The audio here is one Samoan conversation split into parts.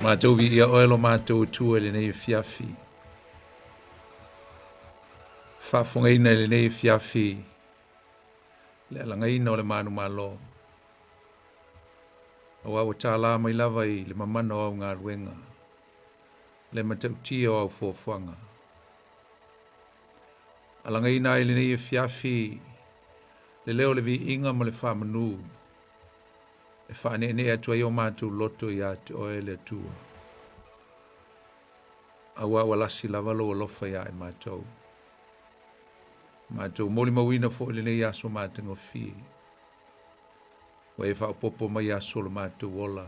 Matou viia oe lo matou Atua i lenei afiafi. Faafofogaina i lenei afiafi le alagaina o le manumalo. Aua ua tala mai lava i le mamana o au galuega, le matautia o au fuafuaga. Alagaina ai i lenei afiafi le leo o le viiga ma le faamanu e faaneenee atu ai o matou loto ia te oe le Atua. Aua ua lasi lava lou alofa ia i matou. Matou molimauina foi lenei aso matagofie. Ua e faaopoopo mai aso o lo matou ola.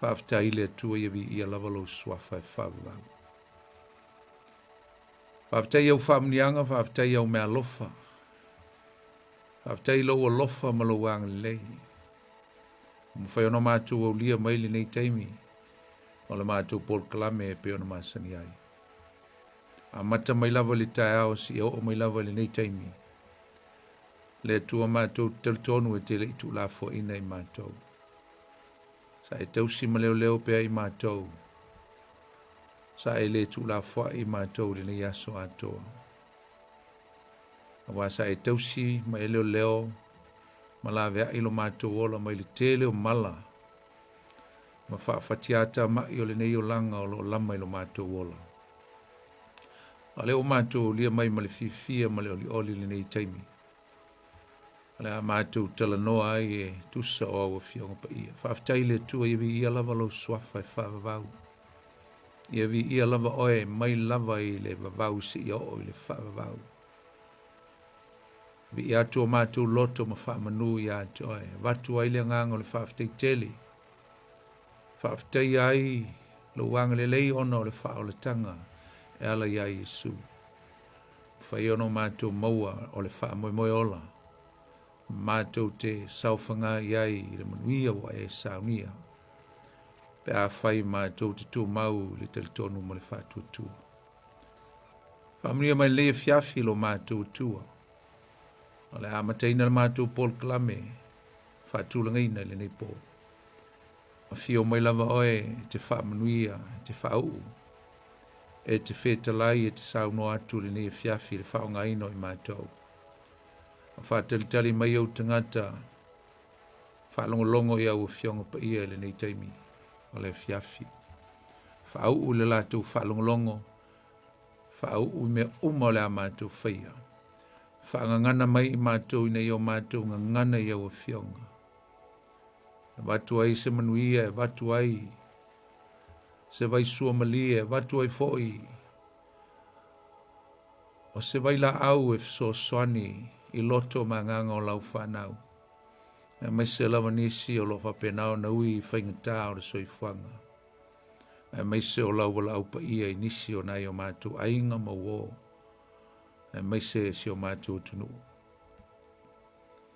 Faafetai i le Atua ia viia lava lou suafa e faavavau. Faafetai i au faamuniaga, faafetai i au meaalofa. Faafetai i lou alofa ma lou agalelei. Ua mafai ona matou aulia mai lenei taimi o le matou polokalame e pei ona masani ai. Amata mai lava i le taeao seia oo mai lava i lenei taimi. Le Atua matou te talitonu e te le i tuulafoaiina i matou. Sa e tausi ma leoleo pea i matou. Sa e le tuulafoai i matou i lenei aso atoa. Aua sa e tausi ma e leoleo ma laveai lo matou ola mai le tele o mala ma faafatiatamai o lenei olaga o lo o lama i lo matou ola. A o lea ua matou aulia mai ma le fiafia ma le olioli i lenei taimi, o le a matou talanoa ai e tusa o au Afioga Paia. Faafetai i le Atua, ia viia lava lou suafa e faavavau. Ia viia lava oe mai lava i le vavau seia oo i le faavavau. Viia atu o matou loto ma faamanu ia te oe. Avatu ai le agaga o le faafetai tele. Faafetaia ai lou agalelei ona o le faaolataga e ala iā Iesu. Mafai ona o matou maua o le faamoemoe ola, matou te saofaga i ai i le manuia ua e saunia, pe afai matou te tumau i le talitonu ma le faatuatua. Faamanuia mai lenei afiafi lo matou Atua. O le a amataina le matou polokalame faatulagaina i lenei po. Afio mai lava oe e te faamanuia, e te faauu, e te fetalai, e te saunoa atu i lenei afiafi i le faaaogaina o i matou. A faatalitali mai ou tagata faalogologo i au afioga paia i lenei taimi o le afiafi. Faauu i le latou faalogologo, faauu i mea uma o le a matou faia. Faagagana mai i matou ina ia o matou gagana i au afioga. E avatu ai se manuia, e avatu ai se vaisua malie, e avatu ai foi o se vailaau e fesoasoani i loto ma agaga o lau fanau, aemaise lava nisi o lo o faapena ona ui i faigata o le soifuaga, aemaise o lau valaau paia i nisi o nai o matou aiga ma uō, aemaise si o matou atunuu.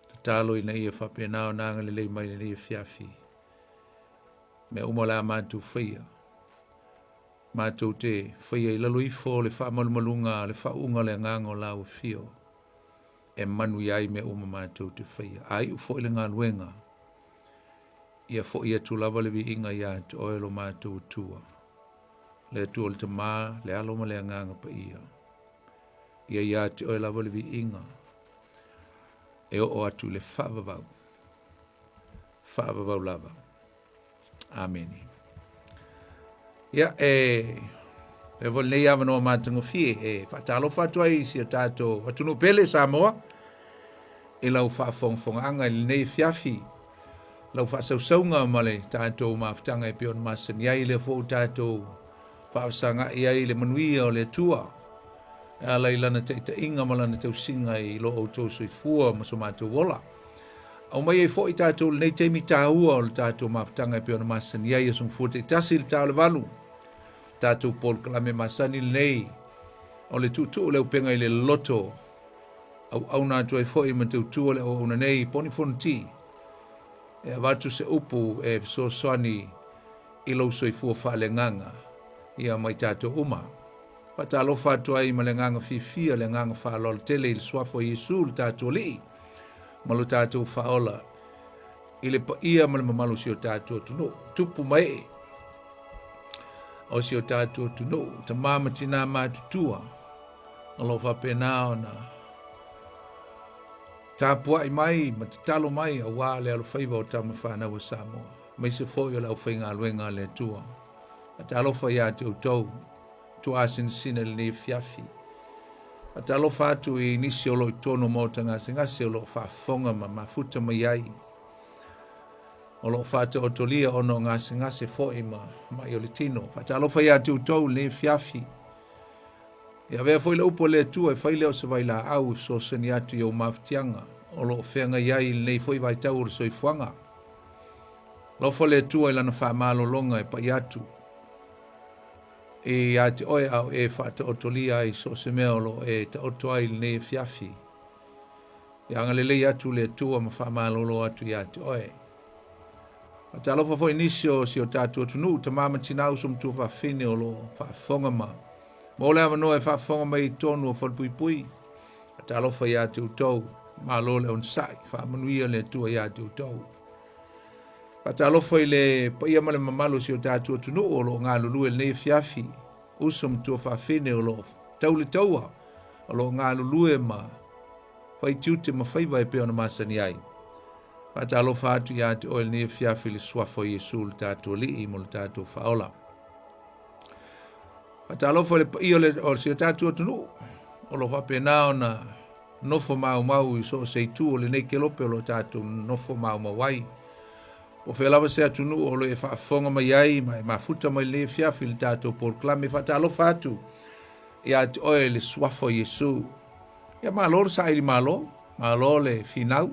Tatalo ina ia faapena ona agalelei mai lenei afiafi, mea uma o le a matou faia, matou te faia i lalo ifo o le faamalumaluga a le faauuga o le agaga o lau afio, e manuia ai mea uma matou te faia. A iu foi le galuega, ia foi atu lava le viiga ia te oe lo matou Atua, le Atua o le Tama, le Alo ma le Agaga Paia. Ia ia te oe lava le viiga e oo atu i le faavavau, faavavau lava. Amene. Ia, e e foi lenei avanoa matagofie e faatalofa atu ai i si o tatou atunuu pele Samoa i lau faafogafogaaga i lenei afiafi, lau faasausauga ma le tatou mafutaga e pei ona masani ai, lea foi ua tatou faafesagai ai i le manuia o le Atua e ala i lana taitaiga ma lana tausiga i lo outou soifua ma so matou ola. Aumai ai foi tatou lenei taimi taua o le tatou mafutaga e pei ona masani ai aso Gafua taitasi i le ta o le valu. Tatou polokalame masani lenei o le tuutuu le upega i le loto auauna atu ai foi ma tautua le auauna nei Poni Fonoti e avatu se upu e fesoasoani i lou soifua faaleagaga ia mai tatou uma. Faatalofa atu ai ma le agaga fiafia, le agaga faaaloalo tele i le suafa o Iesu le tatou Alii ma lo tatou Faaola i le paia ma le mamalu o si o tatou atunuu, tupu ma ee. o si o tatou atunuu, tama ma tinā matutua o lo o faapena ona tapuai mai ma tatalo mai aua le alofaiva o tama fanau a Samoa, aemaise foi o le aufaigaluega a le Atua. Faatalofa ia te outou, tuasinasina i lenei afiafi. Faatalofa atu i nisi o lo o i totonu o maota gasegase o lo o faafofoga ma mafuta mai ai. O lo o faataotolia ona o gasegase foi ma mai o le tino. Faatalofa ia te outou i lenei afiafi. Ia avea foi le upu a le Atua e fai lea o se vailaau e fesoasoani atu i ou mafatiaga o lo o feagai ai i lenei foi vaitau o le soifuaga. Alofa le Atua i lana faamalologa e pai atu ia te oe a o e faataotolia ai so o se mea o lo o e taoto ai i lenei afiafi. Ia agalelei atu le Atua ma faamalolo atu ia te oe. Faatalofa foi nisi o si o tatou atunuu, tama ma tina, uso ma tuafafine o lo o faafofoga ma maua le avanoa e faafofoga mai i totonu o Falepuipui. Faatalofa ia te outou, malo le onosai, faamanuia le Atua ia te outou. Faatalofa i le paia ma le mamalu o si o tatou atunuu o lo o galulue i lenei afiafi, uso ma tuafafine o lo o tau le taua, o lo o galulue ma fai tiute ma faiva e pei ona masani ai. Faatalofa atu ia te oe i lenei afiafi i le suafa o Iesu le tatou Alii mo le tatou Faaola. Faatalofa i le paia o si o tatou atunuu o lo o faapena ona nofo maumau i so o se itu o lenei kelope o lo o tatou nofo maumau ai. Po o fea lava se atunuu o lo o e faafofoga mai ai ma e mafuta mai lenei afiafi i le tatou polokalame, faatalofa atu ia te oe i le suafa o Iesu. Ia malo le saili malo, malo le finau.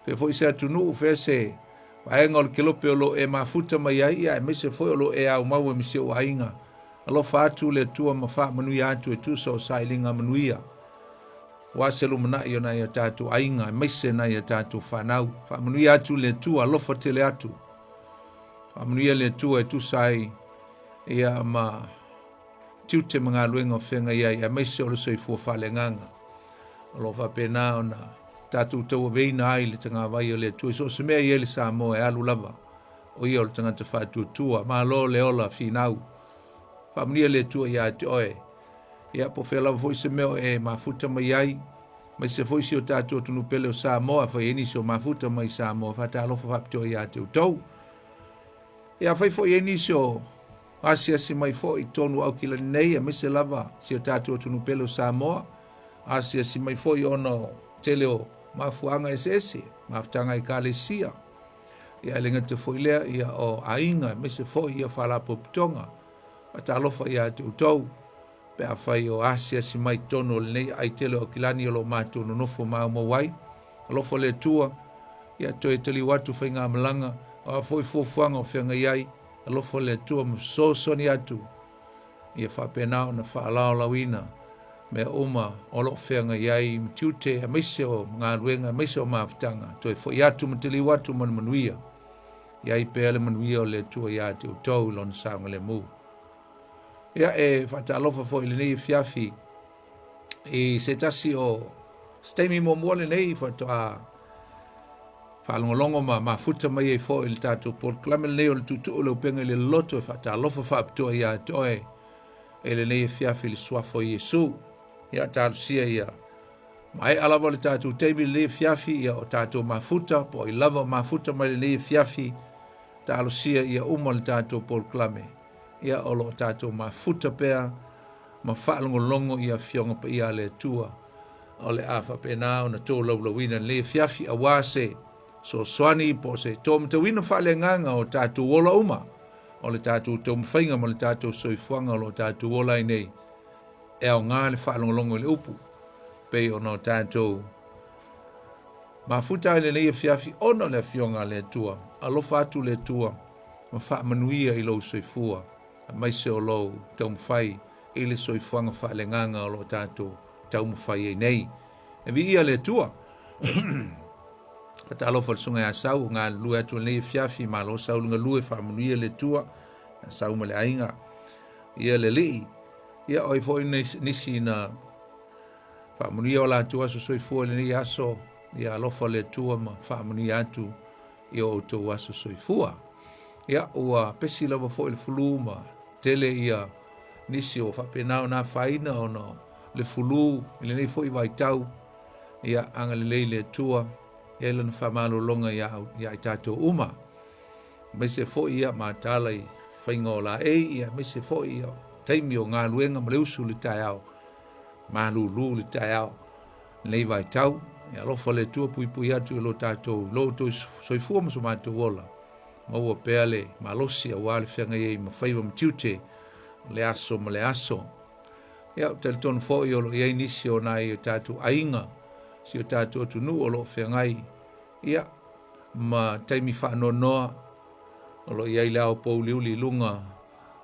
Fea foi se atunuu, fea se vaega o le kelope o lo o e mafuta mai ai, ia aemaise foi o lo o e aumau ai ma si ou aiga. Alofa atu le Atua ma faamanuia atu e tusa o sailiga manuia aua se lumanai o nai o tatou aiga, aemaise nai o tatou fanau. Faamanuia atu le Atua, alofa tele atu. Faamanuia le Atua e tusa ai ia ma tiute ma galuega o feagai ai, aemaise o le soifua faaleagaga o lo o faapena ona tatou tauaveina ai le tagavai o le Atua. I so o se mea e i ai le Samoa e alu lava, o ia o le tagata faatuatua. Malo le ola finau. Faamanuia le Atua ia te oe. Ia, po o fea lava foi se mea o e mafuta mai ai, aemaise foi si o tatou atunuu pele o Samoa, afai e i ai nisi o mafuta mai Samoa, faatalofa faapitoa ia te outou. Ia, afai foi e i ai nisi o asiasi mai foi i totonu o Aukilani nei, aemaise lava si o tatou atunuu pele o Samoa, asiasi mai foi ona o tele o mafuaaga eseese, mafutaga a Ekalesia, ia e le gata foi lea, ia o aiga, aemaise foi ia faalapotopotoga. Faatalofa ia te outou, pe afai o asiasi mai totonu o lenei aai tele o Aukilani o lo o matou nonofo maumau ai. Alofa le Atua, ia toe taliu atu faigamalaga, o a foi fuafuaga o feagai ai, alofa le Atua ma fesoasoani atu, ia faapena ona faalaolauina mea uma o lo o feagai ai ma tiute, aemaise o galuega, aemaise o mafutaga, toe foi atu ma taliu atu ma le manuia. I ai pea le manuia o le Atua ia te outou i lona saogalemu. Ia, e faatalofa foi i lenei afiafi i se tasi o se taimi muamua lenei faatoa faalogologo ma mafuta mai ai foi i le tatou polokalame lenei o le Tuutuu le Upega i le Loloto e faatalofa faapitoa ia te oe e lenei afiafi i le suafa o Iesu. Ia talosia ia maea lava le tatou taimi lenei afiafi, ia o tatou mafuta, po o ai lava o mafuta mai lenei afiafi, talosia ia uma le tatou polokalame. Ia o lo o tatou mafuta pea ma faalogologo i Afioga Paia a le Atua o le a faapena ona tolaulauina lenei afiafi aua se fesoasoani po o se tōmatauina faaleagaga o tatou ola uma o le tatou taumafaiga ma le tatou soifuaga o lo o tatou ola ai nei. E aoga le faalogologo i le upu pei ona o tatou mafuta ai lenei afiafi ona o le Afioga a le Atua. Alofa atu le Atua ma faamanuia i lou soifua aemaise o lou taumafai i le soifuaga faaleagaga o lo o tatou taumafai ai nei. E viia le Atua. Faatalofa i le Susuga ia Sau o galulue atu i lenei afiafi, malo Sau le galue, faamanuia le Atua ia Sau ma le aiga. Ia le Alii, ia o ai foi nisi na faamanuia o latou aso soifua i lenei aso, ia alofa le Atua ma faamanuia atu i o outou aso soifua. Ia, ua pesi lava foi le fulu ma. Tele ia nisi o faapena ona afaina ona o le fulu i lenei foi vaitau. Ia agalelei le Atua, ia i lana faamalologa ia, ia i tatou uma. Aemaise foi ia mataala i faiga o laei, ia aemaise foi ia taimi o galuega ma le usu i le taeao, malulu le taeao lenei vaitau. Ia alofa le Atua puipui atu i lo tatou, lo outou soifua ma so matou ola. Maua pea le malosi aua le feagai ai ma faiva ma tiute o le aso ma le aso. Ia, ou te talitonu foi o lo o i ai nisi o nai o tatou aiga, si o tatou atunuu o lo o feagai, ia, ma taimi faanoanoa o lo o i ai le ao pouliuli i luga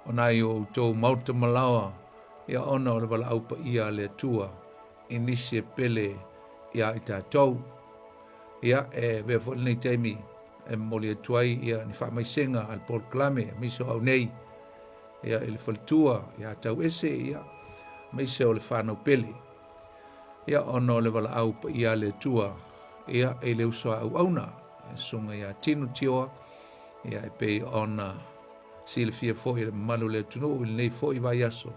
o nai o outou maota ma laoa, ia ona o le valaau paia a le Atua i nisi e pele iā i tatou. Ia, e avea foi lenei taimi e momoli atu ai ia ni faamaisega a le polokalame aemaise o au nei ia i le faletua ia Tauese ia aemaise o le fanau pele ia ona o le valaau paia a le Atua ia i le uso a auauna le susuga ia Tino Tioa ia e pei ona silafia foi e le mamalu o le atunuu i lenei foi vaiaso.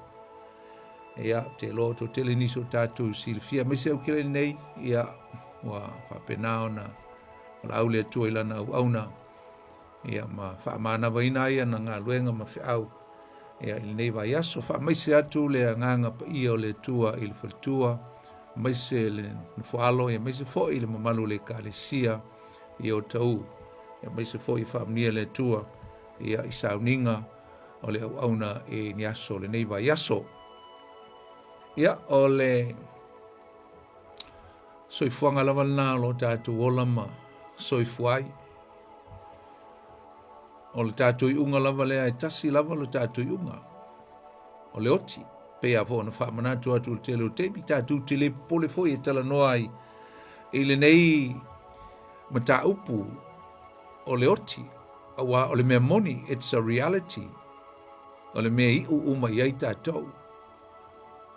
Ia, ou te iloa ua toatele nisi o tatou silafia, aemaise au kele nei, ia, ua faapena ona valaau le Atua i lana auauna, ia, ma faamanavaina ai ana galuega ma feau, ia, i lenei vaiaso. Faamaise atu le agaga paia o le Atua i le faletua, aemaise le nofoalo, ia, aemaise foi le mamalu o le Ekalesia i Otahuhu, ia, aemaise foi faamanuia le Atua, ia, i sauniga o le auauna i ni aso o lenei vaiaso. Ia, o le soifuaga lava lena o lo o tatou ola ma soifua ai. O le tatou iuga lava lea e tasi lava lo tatou iuga. O le oti, pei lava foi ona faamanatu atu i le tele o taimi, tatou te le popole foi e talanoa ai i lenei mataupu o le oti, aua o le mea moni, it's a reality. O le mea e iu uma i ai tatou.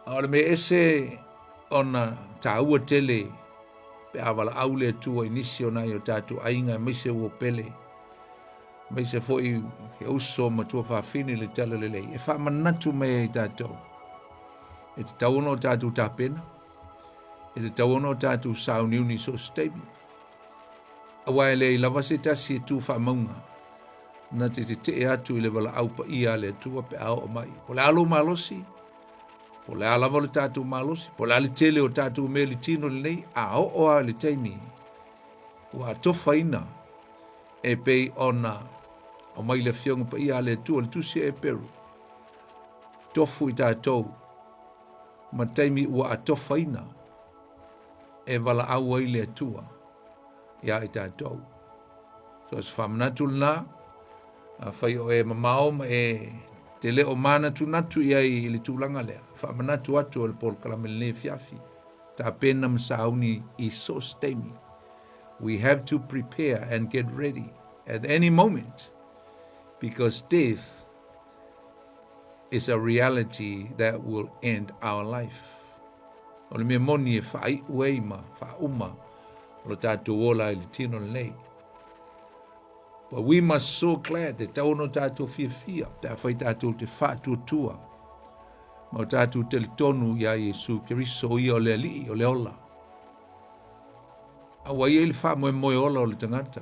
A o le mea ese ona taua tele pe a valaau le Atua i nisi o nai o tatou aiga aemaise ua pele, aemaise foi e uso ma tuafafine i le talalelei, e faamanatu mai ai tatou. E tatau ona o tatou tapena, e tatau ona o tatou sauniuni i so o se taimi. Aua e leai lava se tasi e tu faamauga na te tetee atu i le valaau paia a le Atua pe a oo mai. Po o le a lou malosi, po o le a lava lo tatou malosi, po o le a le tele o tatou mea i le tino lenei, a oo lava i le taimi ua atofaina e pei ona aumai le Afioga Paia a le Atua i le Tusi a Eperu, tofu i tatou ma taimi ua atofaina e valaau ai le Atua iā i tatou. So, se faamanatu lena, afai o e mamao ma e te le o manatunatu i ai i le tulaga lea, faamanatu atu o le polokalame lenei afiafi, tapena ma sauni i so o se taimi. We have to prepare and get ready at any moment because death is a reality that will end our life. O le mea moni e faaiu ai ma faauma o lo tatou ola i le tino lenei. But we must so glad e tatau ona tatou fiafia pe afai tatou te faatuatua ma o tatou talitonu iā Iesu Keriso o ia o le Alii o le ola. A ua i ai le faamoemoe ola o le tagata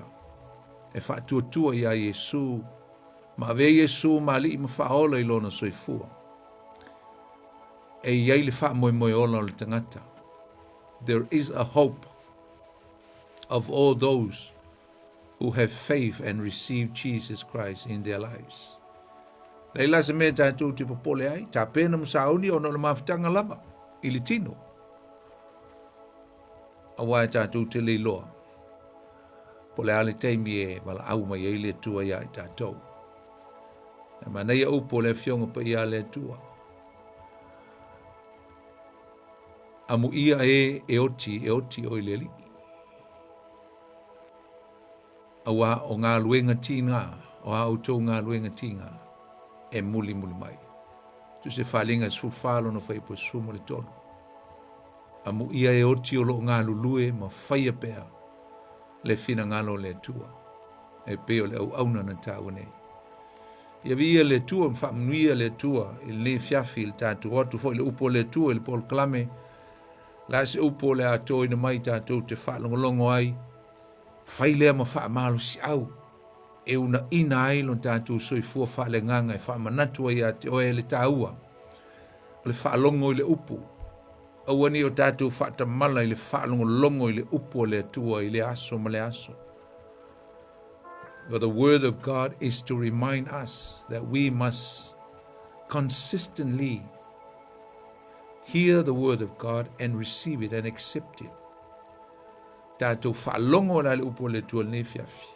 e faatuatua iā Iesu ma avea Iesu ma Alii ma Faaola i lona soifua. E i ai le faamoemoe ola o le tagata. There is a hope of all those who have faith and receive Jesus Christ in their lives. Leai la se mea tatou te popole ai, tapena ma sauni ona o le mafutaga lava i le tino. Aua e tatou te le iloa po o le a le taimi e valaau mai ai le Atua iā i tatou. E manaia upu o le Afioga Paia a le Atua. Amuia e e oti, e oti oe i le Alii. Aua o galuega tiga, o a outou galuega tiga, e mulimuli mai. Tusi e faaaliga e 14 lona fuaiupu e 13. Amuia e oti o lo o galulue ma faia pea le finagalo o le Atua, e pei o le auauna na taua nei. Ia viia le Atua ma faamanuia le Atua i lenei afiafi i le tatou o atu foi i le upu a le Atua i le polokalame. O le a se upu o le a toina mai tatou te faalogologo ai, fai lea ma faamalosiau e unaina ai lo tatou soifua faaleagaga e faamanatu ai ia te oe le taua o le faalogo i le upu. Aua ne i o tatou faatamala i le faalogologo i le upu a le Atua i lea aso ma lea aso. But the word of God is to remind us that we must consistently hear the word of God and receive it and accept it. Tatou faalogo la le upu o le Atua lenei afiafi.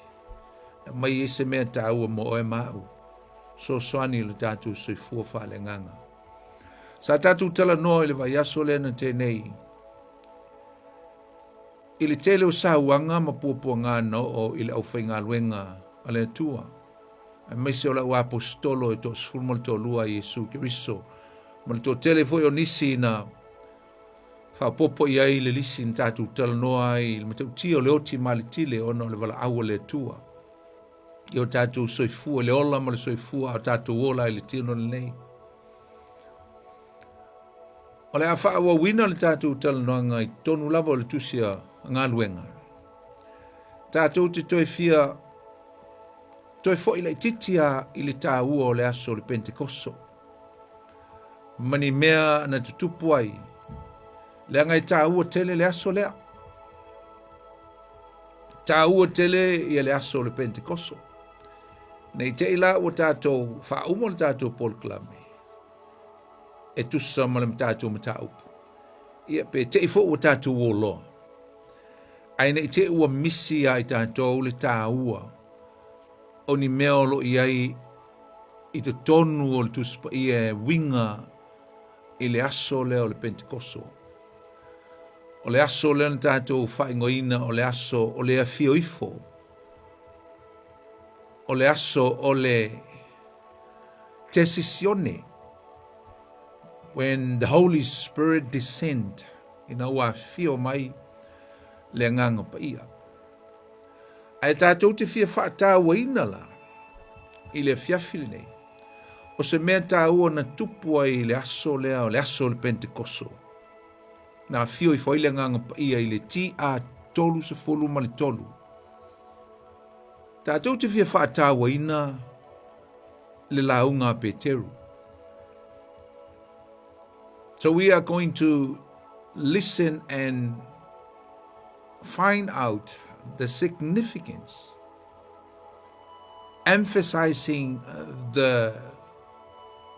Aumai ai se mea taua mo oe ma au. Soasoani i lo tatou soifua faaleagaga. Sa tatou talanoa i le vaiaso lea na tea nei i le tele o sauaga ma puapuaga na oo i le aufaigaluega a le Atua, aemaise o le auaposetolo e 13 a Iesu Keriso, ma le toatele foi o nisi na faaopoopo i ai le lisi na tatou talanoa ai i le matautia o le oti maletile ona o le valaau a le Atua i o tatou soifua, le ola ma le soifua a o tatou ola i le tino lenei. O le a faaauauina le tatou talanoaga i totonu lava o le tusi a galuega. Tatou te toe fia toe foi laitiiti a i le taua o le aso o le Pentekoso ma ni mea na tutupu ai, leaga e taua tele le aso lea. Taua tele ia le aso o le Pentekoso. Nei te i la ua tatou faauma le tatou polokalame e tusa ma le tatou mataupu. Ia pe te i foi ua tatou o loa. Ae nei te i ua misi ia i tatou le taua o ni mea o lo o i ai i totonu o le Tusi Paia e uiga i le aso lea o le Pentekoso. O le aso lea na tatou faaigoaina o le aso o le afio ifo. O le aso o le Tesisione, when the Holy Spirit descend, ina ua afio mai le Agaga Paia. Ae tatou te fia faatauaina la i le afiafi lenei, o se mea taua na tupu ai i le aso lea o le aso o le Pentekoso. Na afio ifo ai le Agaga Paia i le TA 33. Tatou te fia faatauaina le lauga a Peteru. So we are going to listen and find out the significance, emphasizing the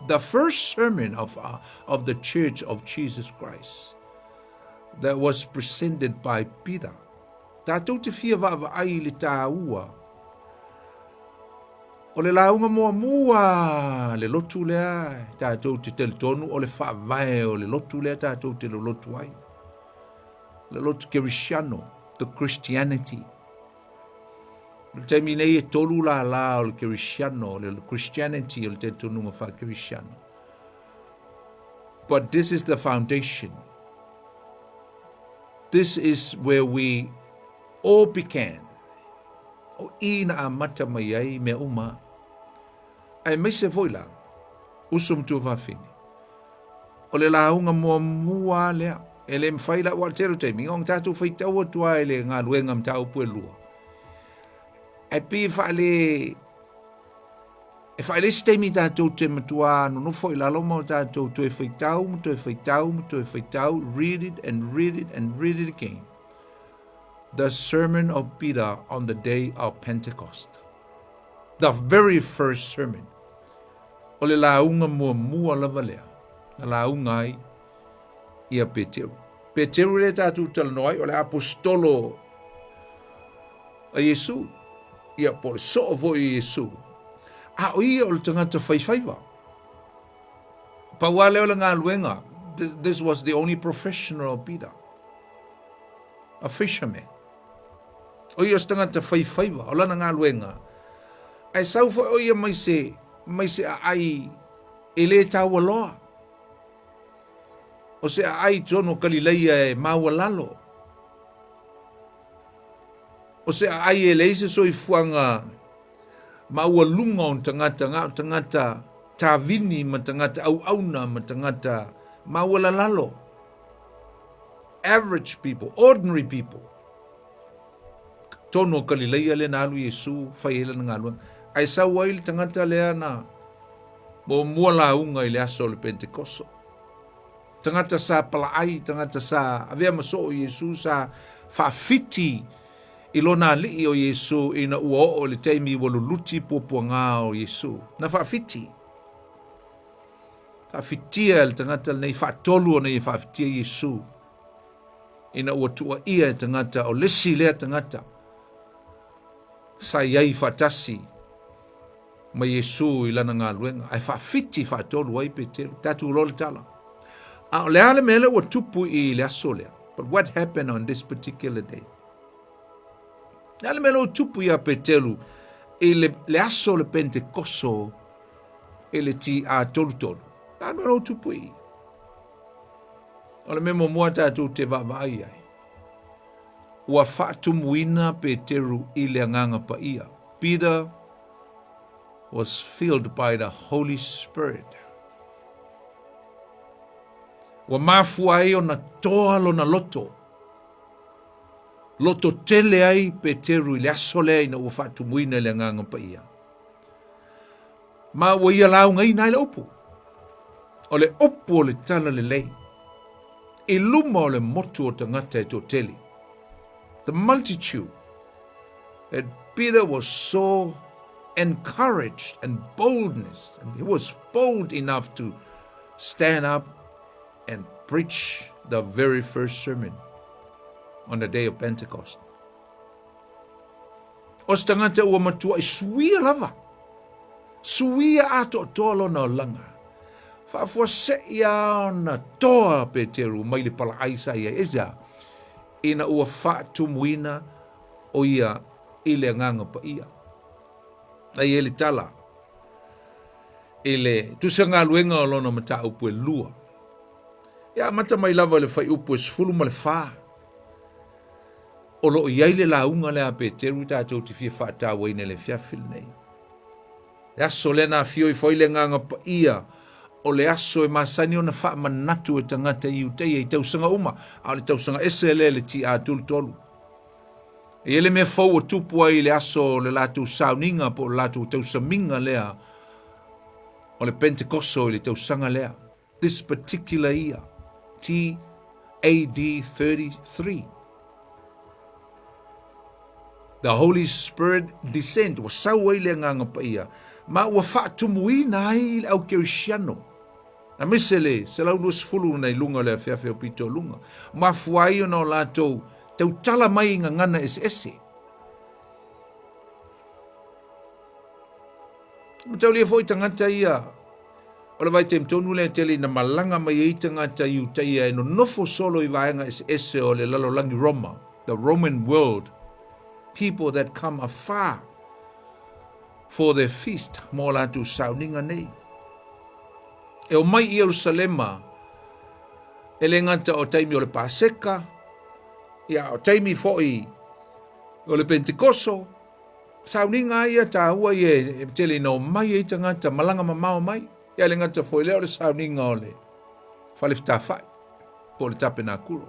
the first sermon of, uh, of the Church of Jesus Christ that was presented by Peter. Tatou te fia vaavaai i le taua o le lauga muamua le lotu lea tatou te talitonu o le faavae o le lotu lea tatou te lolotu ai. Le lotu Kerisiano, the Christianity. I le taimi nei e tolu lālā o le Kerisiano, o le Christianity o le talitonuga faa-Kerisiano. But this is the foundation. This is where we all began. O i na amata mai ai mea uma. Aemaise foi la, uso ma tuafafine. O le lauga muamua lea, e le mafai la, ua le tele o taimi, ona tatou faitau atu lava i le galuega mataupu e lua. Ae pei e faale, e faale se taimi tatou te matua nonofo i lalo ma o tatou toe faitau ma toe faitau ma toe faitau, read it and read it and read it again. The sermon of Peter on the day of Pentecost. The very first sermon. O le lauga muamua lava lea na lauga ai ia Peteru. Peteru lea tatou talanoa ai, o le aposetolo a Iesu, ia po o le soo foi o Iesu. A o ia o le tagata faifaiva. Pau lava lea o le galuega. This was the only professional of Peter. A fisherman. O ia o se tagata faifaiva, o lana galuega. Ae sau foi o ia mai se, mai se aai e le taualoa. O se aai i totonu o Kalileia e maualalo. O se aai e leai se soifuaga Maualuga o tagata, na o tagata tavini ma tagata auauna ma tagata maualalalo. Average people, ordinary people. Tonu o Kalileia lea na alu Iesu fai ai lana galuega. Ae sau ai le tagata lea na muamua lauga i le aso o le Pentekoso. Tagata sa palaai, tagata sa avea ma soo i Iesu, sa faafiti i lona alii o Iesu ina ua oo i le taimi ua luluti puapuaga o Iesu. Na faafiti. Faafitia e le tagata lenei, faatolu ona ia faafitia Iesu ina ua tuuaia e tagata o le isi lea tagata sa i ai faatasi ma Iesu i lana galuega, ae faafiti faatolu ai Peteru. Tatou iloa le tala. A o le a le mea lea ua tupu i le aso lea? But what happened on this particular day? Le a le mea lea ua tupu iā Peteru i le, le aso o le Pentekoso i le TA 33? Le a le mea lea ua tupu i? O le mea muamua tatou te vaavaai ai, ua faatumuina Peteru i le Agaga Paia. Peter was filled by the Holy Spirit. Ua mafua ai ona toa lona loto. Loto tele ai Peteru i le aso lea ina ua faatumuina i le Agaga Paia. Ma ua ia laugaina ai le upu. O le upu o le tala lelei i luma o le motu o tagata e toatele. The multitude that Peter was so encouraged and boldness, and he was bold enough to stand up and preach the very first sermon on the day of Pentecost. O se tagata ua matuai suia lava, suia atoatoa lona olaga. Faafuasei lava ona toa Peteru mai le palaai sa i ai. Aisea? Ina ua faatumuina o ia i le Agaga Paia. A i ai le tala i le tusa galuega o lona mataupu e lua. Ia amata mai lava i le fuaiupu e 14. O lo o i ai le lauga lea a Peteru tatou te fia faatauaina i le afiafi lenei. Le aso lea na afio ifo ai le Agaga Paia, o le aso e masani ona faamanatu e tagata i Iutaia i tausaga uma, a o le tausaga ese lea i le TA 33. E i ai le mea fou ua tupu ai i le aso o le latou sauniga po o le latou tausamiga lea o le Pentekoso i le tausaga lea. This particular year, TAD 33. The Holy Spirit descend, ua sau ai le Agaga Paia, ma ua faatumuina ai le au kerisiano, aemaise le 120 na i luga o le afeafe o Pitoluga, mafua ai ona o latou tautala mai i gagana eseese. Mataulia foi tagata ia O le vaitaimi tonu lea e tele ina malaga mai ai tagata Iutaia e nonofo solo i vaega eseese o le lalolagi Roma, the Roman world, people that come afar for their feast, mo latou sauniga nei. E omai i Ierusalema, e le gata o taimi o le Paseka, ia o taimi foi o le Pentekoso, Sauniga ia taua ia e tele ina omai ai tagata malaga mamao mai. Ia le gata foi lea o le sauniga o le fale fetafai po o le tapenakulo.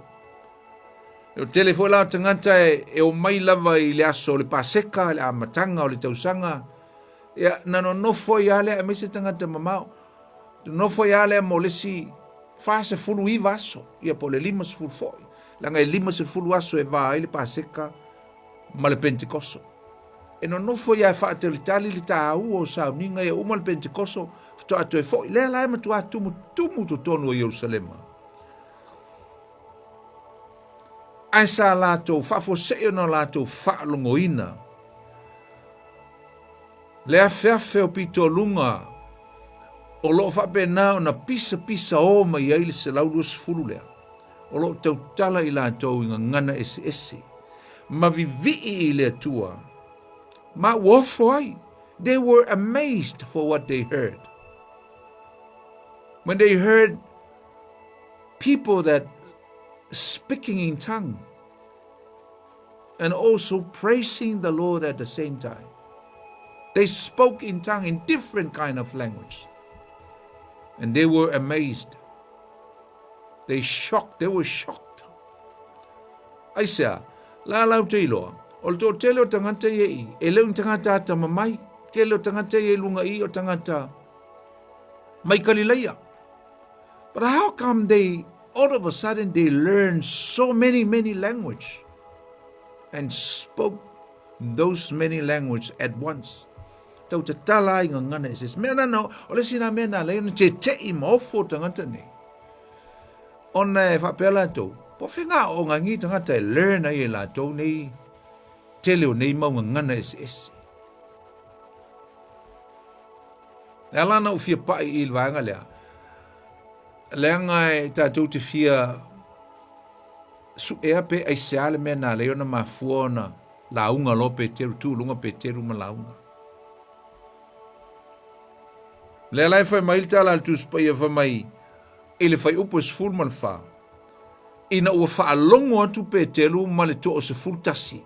O tele foi la tagata e, e omai lava i le aso o le Paseka, le amataga o le tausaga, ia na nonofo ai lava lea aemaise tagata mamao. Nonofo ai lava lea mo le isi 49 aso, ia po o le 50 foi. Leaga e 50 aso e va ai le Paseka ma le Pentekoso. E nonofo ia e faatalitali le taua o sauniga ia uma le Pentekoso faatoa toe foi. Lea la e matuā tumutumu totonu o Ierusalema. Ae sa latou faafuasei ona latou faalogoina le afeafe o pitoluga o lo o faapena ona pisapisa o mai ai le 120 lea. O lo o tautala i latou i gagana eseese ma vivii i le Atua, ma ua ofo ai. They were amazed for what they heard. When they heard people that speaking in tongue and also praising the Lord at the same time. They spoke in tongue in different kind of language. And they were amazed. They shocked, they were shocked. Aisea, la lau te iloa, o le toatele o tagata ia i, e leo ni tagata atamamai, tele o tagata ia i luga i o tagata mai Kalilaia. But how come they, all of a sudden, they learned so many, many language and spoke those many language at once? Tau tatala ai gagana eseese. Mea nana, o le isi nā mea nā lei ona tete'i ma ofo tagata nei. Ona e faapea latou, po o fea ngā aoaoga ai nei tagata e learn ai e latou nei tele o nei mau gagana eseese. E ala ana ou fia pa'i i le vaega lea, leaga e tatou te fia su'ea pe aisea le mea na ala ai ona mafua ona lauga loa Peteru, tu i luga Peteru ma lauga. Lea la e fai mai le tala a le Tusi Paia fai mai i le fuaiupu e 14, ina ua faalogo atu Peteru ma le 11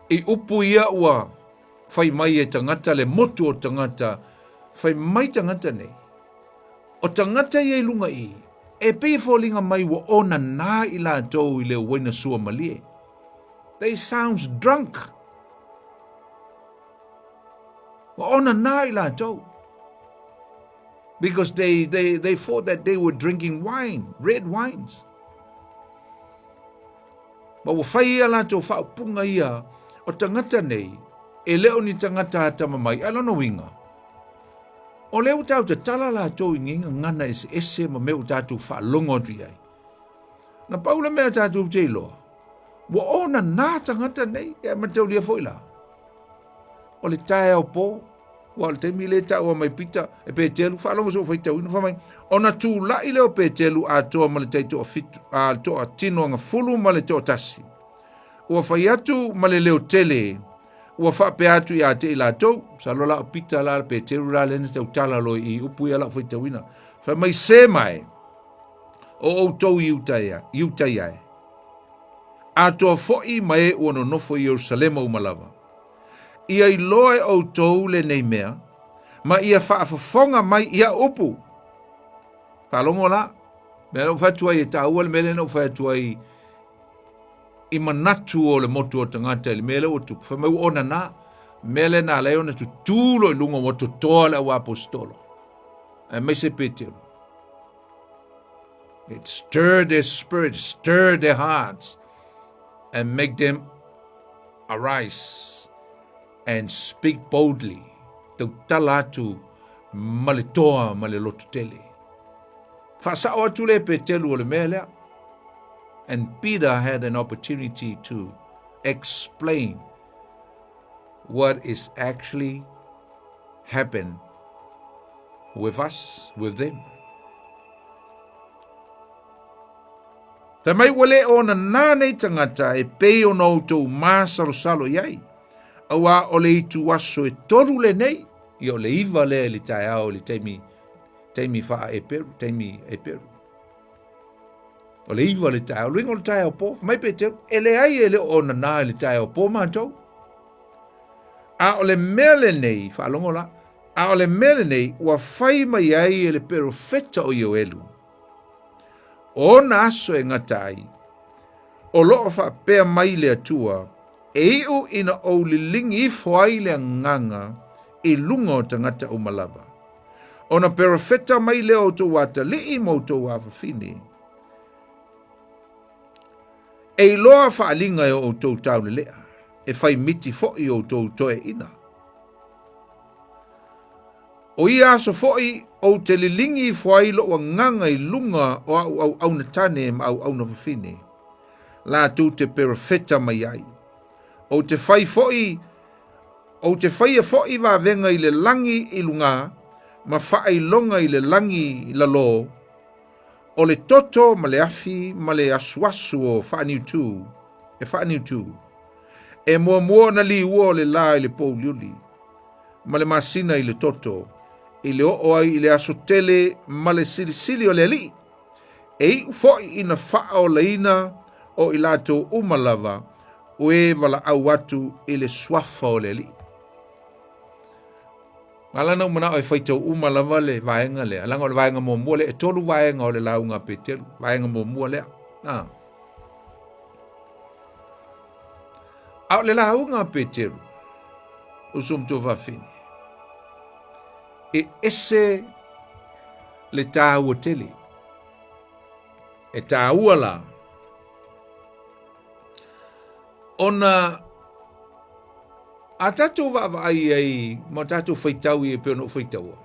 i upu ia ua fai mai e tagata le motu o tagata, fai mai tagata nei, o tagata ia i luga i, e pei e foliga mai ua onanā i latou i le uaina suamalie. They sounds drunk. Ua onanā i latou. Because they, they, they thought that they were drinking wine, red wines. Ma ua fai ia latou faaupuga ia o tagata nei, e le o ni tagata atamamai, a lona uiga, o lea ua tatou tatala latou i nei gagana eseese ma mea ua tatou faalogo atu i ai. Na pau le mea tatou te iloa, ua onanā tagata nei, e mataulia foi la. O le taeao po, ua o le taimi lea e taua mai Pita e Peteru, faalogo se ua faitauina, fai mai, ona tulai lea o Peteru atoa ma le taitoafitu, a le toatino agafulu ma le toatasi. Ua fai atu ma le leo tele, ua faapea atu ia te i latou, masalo la o Pita la Peteru la lea na tautala loa i upu ia lau faitauina. Fai mai, se mai, o outou Iutaia, Iutaia e, atoa foi ma e ua nonofo i Ierusalema uma lava. Ia iloa e outou lenei mea, ma ia faafofoga mai ia upu. Faalogo la, mea na ou fai atu ai e taua le mea lea na ou fai atu ai i manatu o le motu o tagata i le mea lea ua tupu. Fai mai ua onanā, mea lea na ala ai ona tutū loa i luga ua totoa le auaposetolo, aemaise Peteru. It stirred their spirit, stirred their hearts, and make them arise and speak boldly. Tautala atu ma le toa ma le loto tele. Faasao atu le Peteru o le mea lea. And Peter had an opportunity to explain what is actually happened with us, with them. Fai mai ua le ona nā nei tagata e pei ona outou māsalosalo i ai, auā o le itu aso e tolu lenei, ia o le iva lea i le taeao i le taimi, taimi faa-Eperu, taimi Eperu. O le iva le taeao, luiga o le taeao pō, fai mai Peteru, e leai e le o ona nā i le taeao pō mātou. A o le mea lenei, faalogo la, a o le mea lenei ua fai mai ai e le perofeta o Ioelu, O ona aso e gata ai, o lo o faapea mai le Atua, e iu ina ou liligi ifo ai le agaga i luga o tagata uma lava. Ona perofeta mai lea o outou atalii ma outou afafine, e iloa faaaliga e o outou taulelea, e fai miti foi outou toeaiina. O ia aso foi ou te liligi ifo ai lou agaga i luga o a'u auauna tane ma auauna fafine, latou te perofeta mai ai. Ou te fai foi, ou te faia foi vavega i le lagi i lugā, ma faailoga i le lagi i lalō, o le toto ma le afi ma le asuasu o faaniutū, e faaniutū. E muamua ona liua o le lā i le pōuliuli, ma le masina i le toto, i le oo ai i le aso tele ma le silisili o le Alii, e iu foi ina faaolaina o i latou uma lava o e valaau atu i le suafa o le Alii. Na ala ona ou manao e faitau uma lava le vaega lea, leaga o le vaega muamua lea, e tolu vaega o le lauga a Peteru, vaega muamua lea. A. A o le lauga a Peteru, uso ma tuafafine, e ese le taua tele. E taua la, ona a tatou vaavaai ai ma tatou faitau i e pei ona ou faitaua,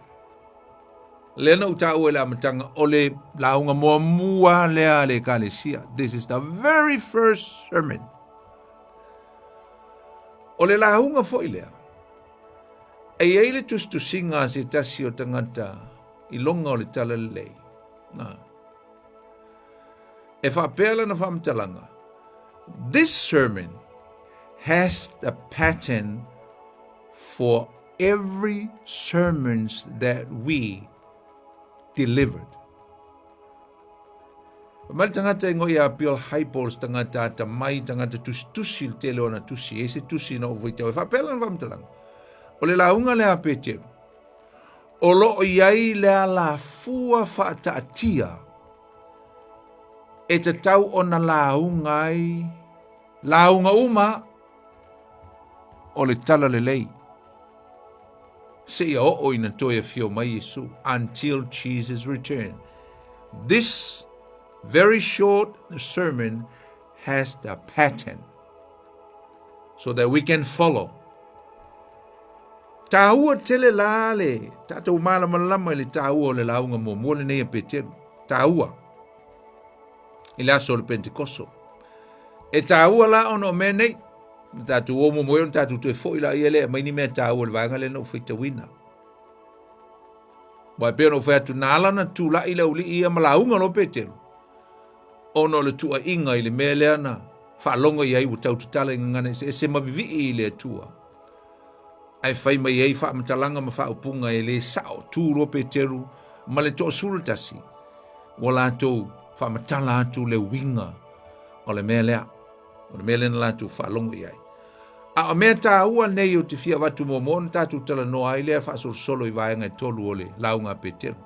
lea na ou taua i le amataga o le lauga muamua lea a le Ekalesia. This is the very first sermon. O le lauga foi lea, e i ai le tusitusiga a se tasi o tagata i loga o le talalelei. Na. E faapea lana faamatalaga, This sermon has the pattern for every sermons that we delivered. Fai mai le tagata e ngoi a Bill Hybels, tagata atamai, tagata tusitusi le tele o ana tusi, e se tusi na ou faitau. E faapea lana faamatalaga, o le lauga lea a Peteru, o lo o i ai le alafua faataatia e tatau ona lauga ai lauga uma o le talalelei seia oo ina toe afio mai Iesu, until Jesus return. This very short sermon has the pattern so that we can follow. Tāua tele la le tātou malamalama i le tāua o le lauga muamua lenei a Peteru. Tāua i le aso o le Pentekoso. E tāua la ona o mea nei, na tātou o muamua ai ona tātou toe foi laia lea e aumai ni mea tāua o le vaega lea na ou faitauina. Aua e pei ona ou fai atu, na ala ona tulai le aualii ia ma lauga loa Peteru, ona o le tuuaiga i le mea lea na faalogo i ai ua tau tatala i gagana eseese ma vivii i le Atua. Ae fai mai ai faamatalaga ma faaupuga e le sao, tu loa Peteru ma le toasefulu tasi, ua latou faamatala atu le uiga o le mea lea, o le mea lea na latou faalogo i ai. A o mea taua nei ou te fia avatu muamua ona tatou talanoa ai lea faasolosolo i vaega e tolu o le lauga a Peteru.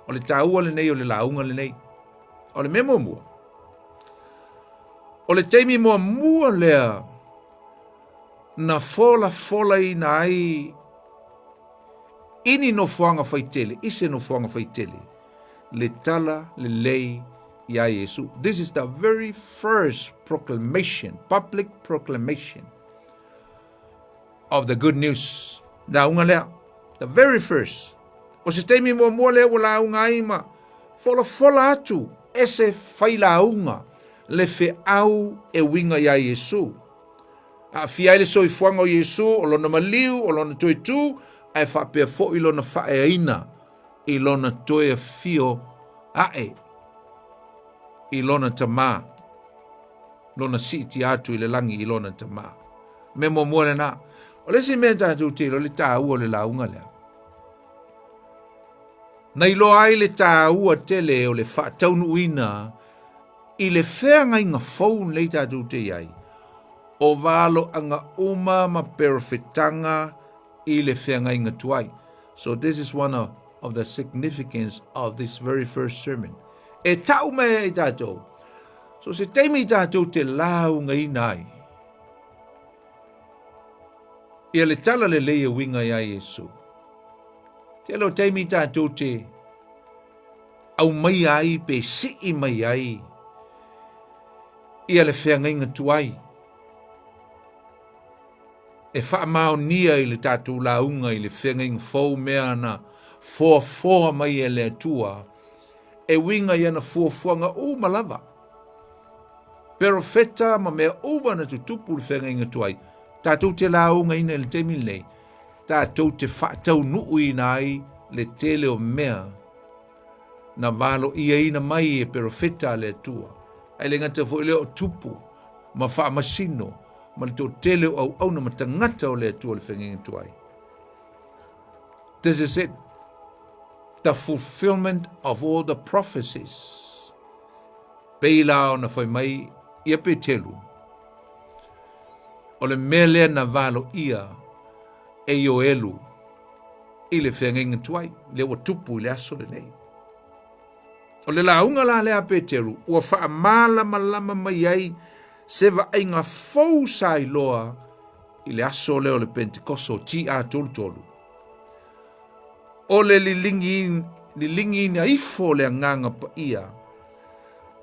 O le taua lenei o le lauga lenei. O le mea muamua, o le taimi muamua lea na folafolaina ai i ni nofoaga faitele, i se nofoaga faitele, le tala lelei iā Iesu. This is the very first proclamation, public proclamation of the good news. Lauga lea, the very first. O se taimi muamua lea ua lauga ai ma folafola atu e se failauga le feau e uiga iā Iesu. Aafia ai le soifuaga o Iesu, o lona maliu, o lona toe tu, ae faapea foi lona faaeaina i lona toe afio ae i lona Tama, lona siitia atu i le lagi i lona Tama. Mea muamua lena. O le isi mea tatou te iloa le taua o le lauga lea. Na iloa ai le taua tele o le faataunuuina i le feagaiga fou lenei tatou te i ai, o valoaga uma ma perofetaga i le feagaiga tuai. So this is one of, of the significance of this very first sermon. E tau mai ai tatou. So se taimi tatou te laugaina ai. Ia le tala lelei e uiga iā Iesu. Tele o taimi tatou te aumaia ai pe sii mai ai ia le feagaiga tuai e faamaonia i le tatou lauga i le feagaiga fou mea na foafoa mai e le Atua e uiga i ana fuafuaga uma lava. Perofeta ma mea uma na tutupu i le feagaiga tuai, tatou te laugaina i le taimi lenei, tatou te faataunuuina ai le tele o mea na valoiaina mai e perofeta a le Atua. Ae le gata foi lea o tupu ma faamasino ma le toatele o auauna ma tagata o le Atua le feagaiga tuai. This is it. The fulfillment of all the prophecies. Pei la ona fai mai ia Petelu, o le mea lea na valoia e Ioelu. i le feagaiga tuai, lea ua tupu i le aso lenei. O le lauga la lea a Peteru ua faamalamalama mai ai se vaaiga fou sa iloa i le aso lea o le Pentekoso TA33. O le liligiina ifo o le Agaga Paia,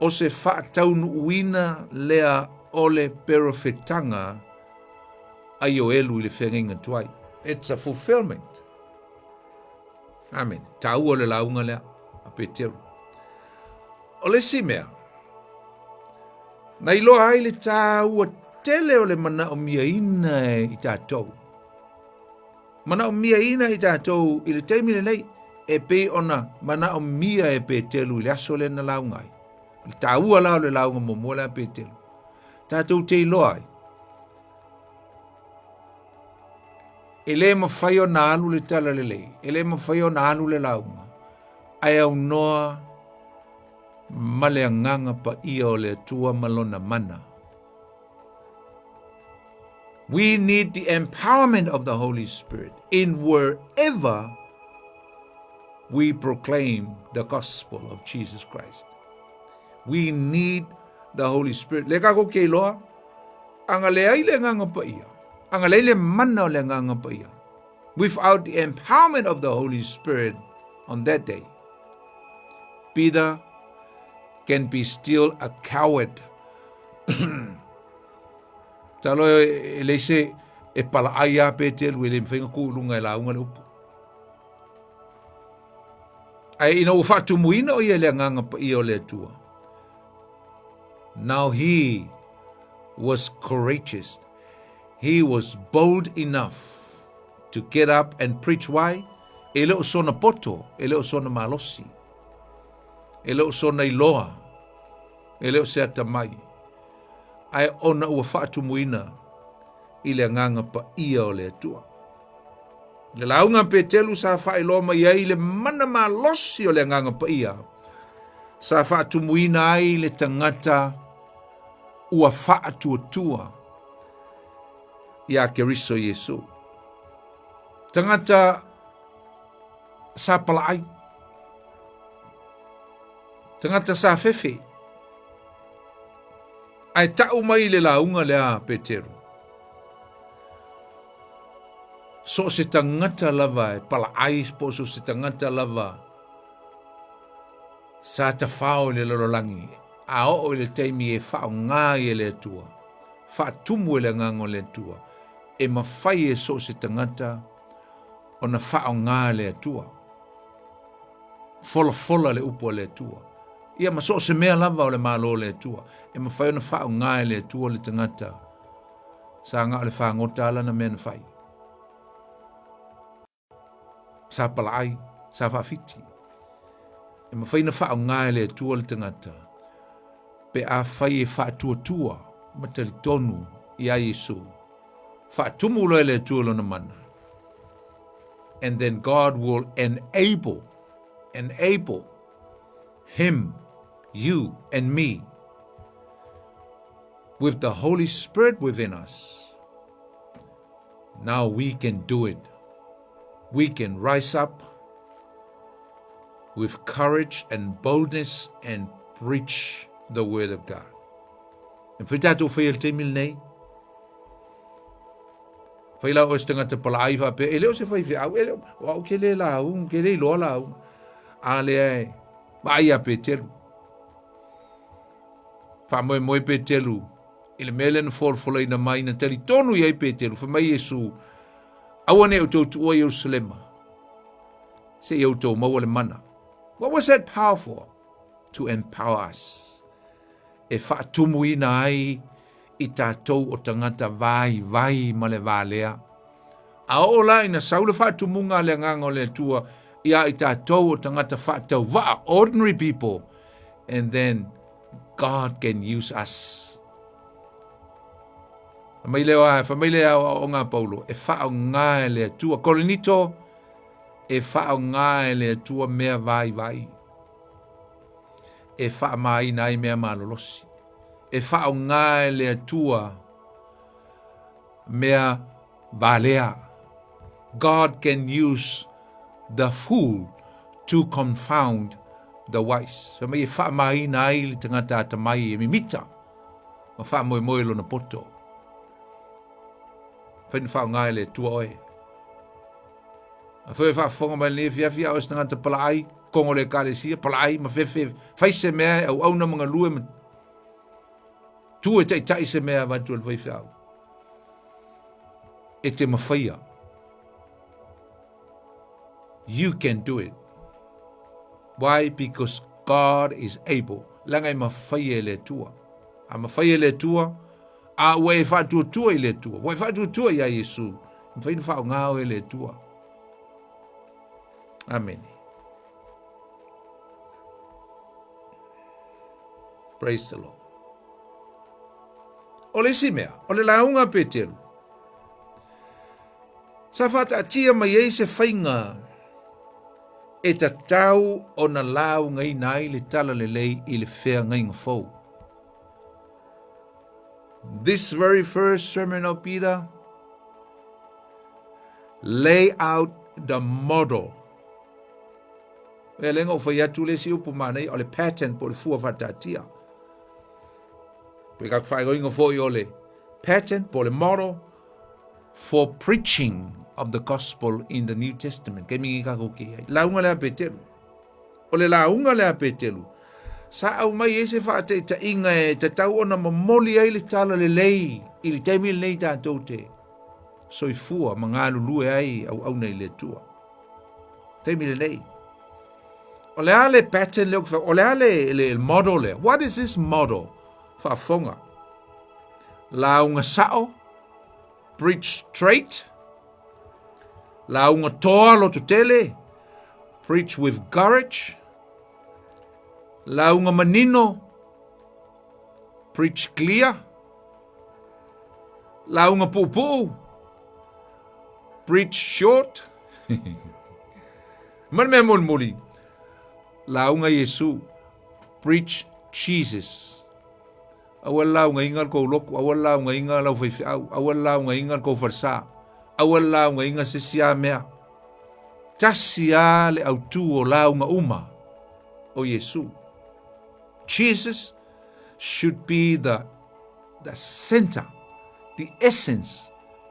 o se faataunuuina lea o le perofetaga a Ioelu i le feagaiga tuai. It's a fulfillment. Amen. Taua le lauga lea a Peteru. O le isi mea, na iloa ai le taua tele o le manaomiaina i tatou. Manaomiaina i tatou i le taimi lenei e pei ona manaomia e Peteru i le aso lea na lauga ai. O le taua la o le lauga muamua lea a Peteru. Tatou te iloa ai, E le mafai ona alu le talalelei, e le mafai ona alu le lauga, ae aunoa ma le agaga paia o le Atua ma lona mana. We need the empowerment of the Holy Spirit in wherever we proclaim the gospel of Jesus Christ. We need the Holy Spirit. Le kako ke iloa, Aga leai le Agaga Paia, aga leai le mana o le Agaga Paia. Without the empowerment of the Holy Spirit on that day, Peter can be still a coward. Talo e leai se e palaai a Petelu e le mawhai nga ku lunga e lauga le upu. Ae ina ua faatumuina o ia le Agaga Paia o le Atua, Now he was courageous. He was bold enough to get up and preach. Why? E le o sona poto, e le o sona malosi, e le o sona iloa, e le o se atamai. Ae ona ua faatumuina i le agaga paia o le Atua. Le lauga a Petelu sa faailoa mai ai le mana malosi o le agaga paia sa faatumuina ai le tagata ua faatuatua iā Keriso Iesu. Tagata sa palaai. Tagata sa fefe. Ae tau mai le lauga lea a Peteru. So o se tagata lava e palaai po o so se tagata lava sa tafao i le lalolagi a oo i le taimi e faaaoga ai e le Atua, faatumu e le Agaga o le Atua, e mafai e so o se tagata ona faaaoga e le Atua. Folafola le upu a le Atua. Ia ma so o se mea lava o le Malo o le Atua, e mafai ona faaaoga e le Atua le tagata sa na o le fagota lana mea na fai. Sa palaai, sa faafiti. E mafai ona faaaoga e le Atua le tagata pe afai e faatuatua ma talitonu iā Iesu. Faatumu loa e le Atua lona mana. And then God will enable, enable him, you and me with the Holy Spirit within us. Now we can do it. We can rise up with courage and boldness and preach the word of God. E mafai tatou faia le taimi lenei. Fai la o se tagata palaai faapea, e le o se faifeau, e le o au ke le lauga, ke le iloa lauga. A lea e vaai ia Petelu. Faamoemoe Petelu i le mea lea na folafolaina mai, na talitonu i ai Petelu, fai mai Iesu, aua ne i outou tuua Ierusalema, seia outou maua le mana. What was that power for? To empower us. E faatumuina ai i tatou o tagata vaivai ma le valea. A oo la ina sau le faatumuga a le Agaga o le Atua iā i tatou o tagata faatauvaa, ordinary people, and then God can use us. Fai mai lea, fai mai le aoaoga a Paulo, e faaaoga e le Atua. Korinito, e faaaoga e le Atua mea vaivai. E faamaina ai mea malolosi. E faaaoga e le Atua mea valea. God can use the fool to confound the wise. Fai mai e faamāina ai le tagata atamai e mimita ma faamoemoe lona poto. Fai na faaaoga e le Atua oe. Afai e faafofoga mai lenei afiafi a o se tagata palaai, kogo le ekalesia, palaai ma fefe, fai se mea e auauna ma galue ma tu e taitai se mea avatu e le faifeau. E te mafaia. You can do it. Why? Because God is able. Leaga e mafaia e le Atua. A mafaia e le Atua, a ua e faatuatua i le Atua. Ua e faatuatua iā Iesu. E mafai ona faaaoga oe e le Atua. Amene. Praise the Lord. O le isi mea, o le lauga a Peteru. Sa faataatia mai ai se faiga e tatau ona laugaina ai le talalelei i le feagaiga fou. This very first sermon of Peter lay out the model. E le ngau fai atu le si upu manaia o le pattern po le fua faataatia. Pe ka whaegoinga foi o le pattern po le model for preaching of the gospel in the New Testament. Kei mingi ka ko ki ai. Launga le a Peteru. O le lauga lea a Peteru, sa aumai ai se faataitaiga e tatau ona momoli ai le talalelei i le taimi lenei tatou te soifua ma galulue ai auauna i le Atua. Taimi lenei. O le a le pattern lea, o le a le, le model lea? What is this model? Faafofoga. Lauga sao, preach straight, Lauga toa loto tele, preach with courage. Lauga manino, preach clear. Lauga puupuu, preach short. Ma le mea mulimuli, lauga Iesu, preach Jesus. Aua le laugaina le kou lotu, aua le laugaina lau faifeau, aua le laugaina le kou falesa, aua le laugaina se isi a mea. Tasi a le autū o lauga uma, o Iesu. Jesus should be the, the center, the essence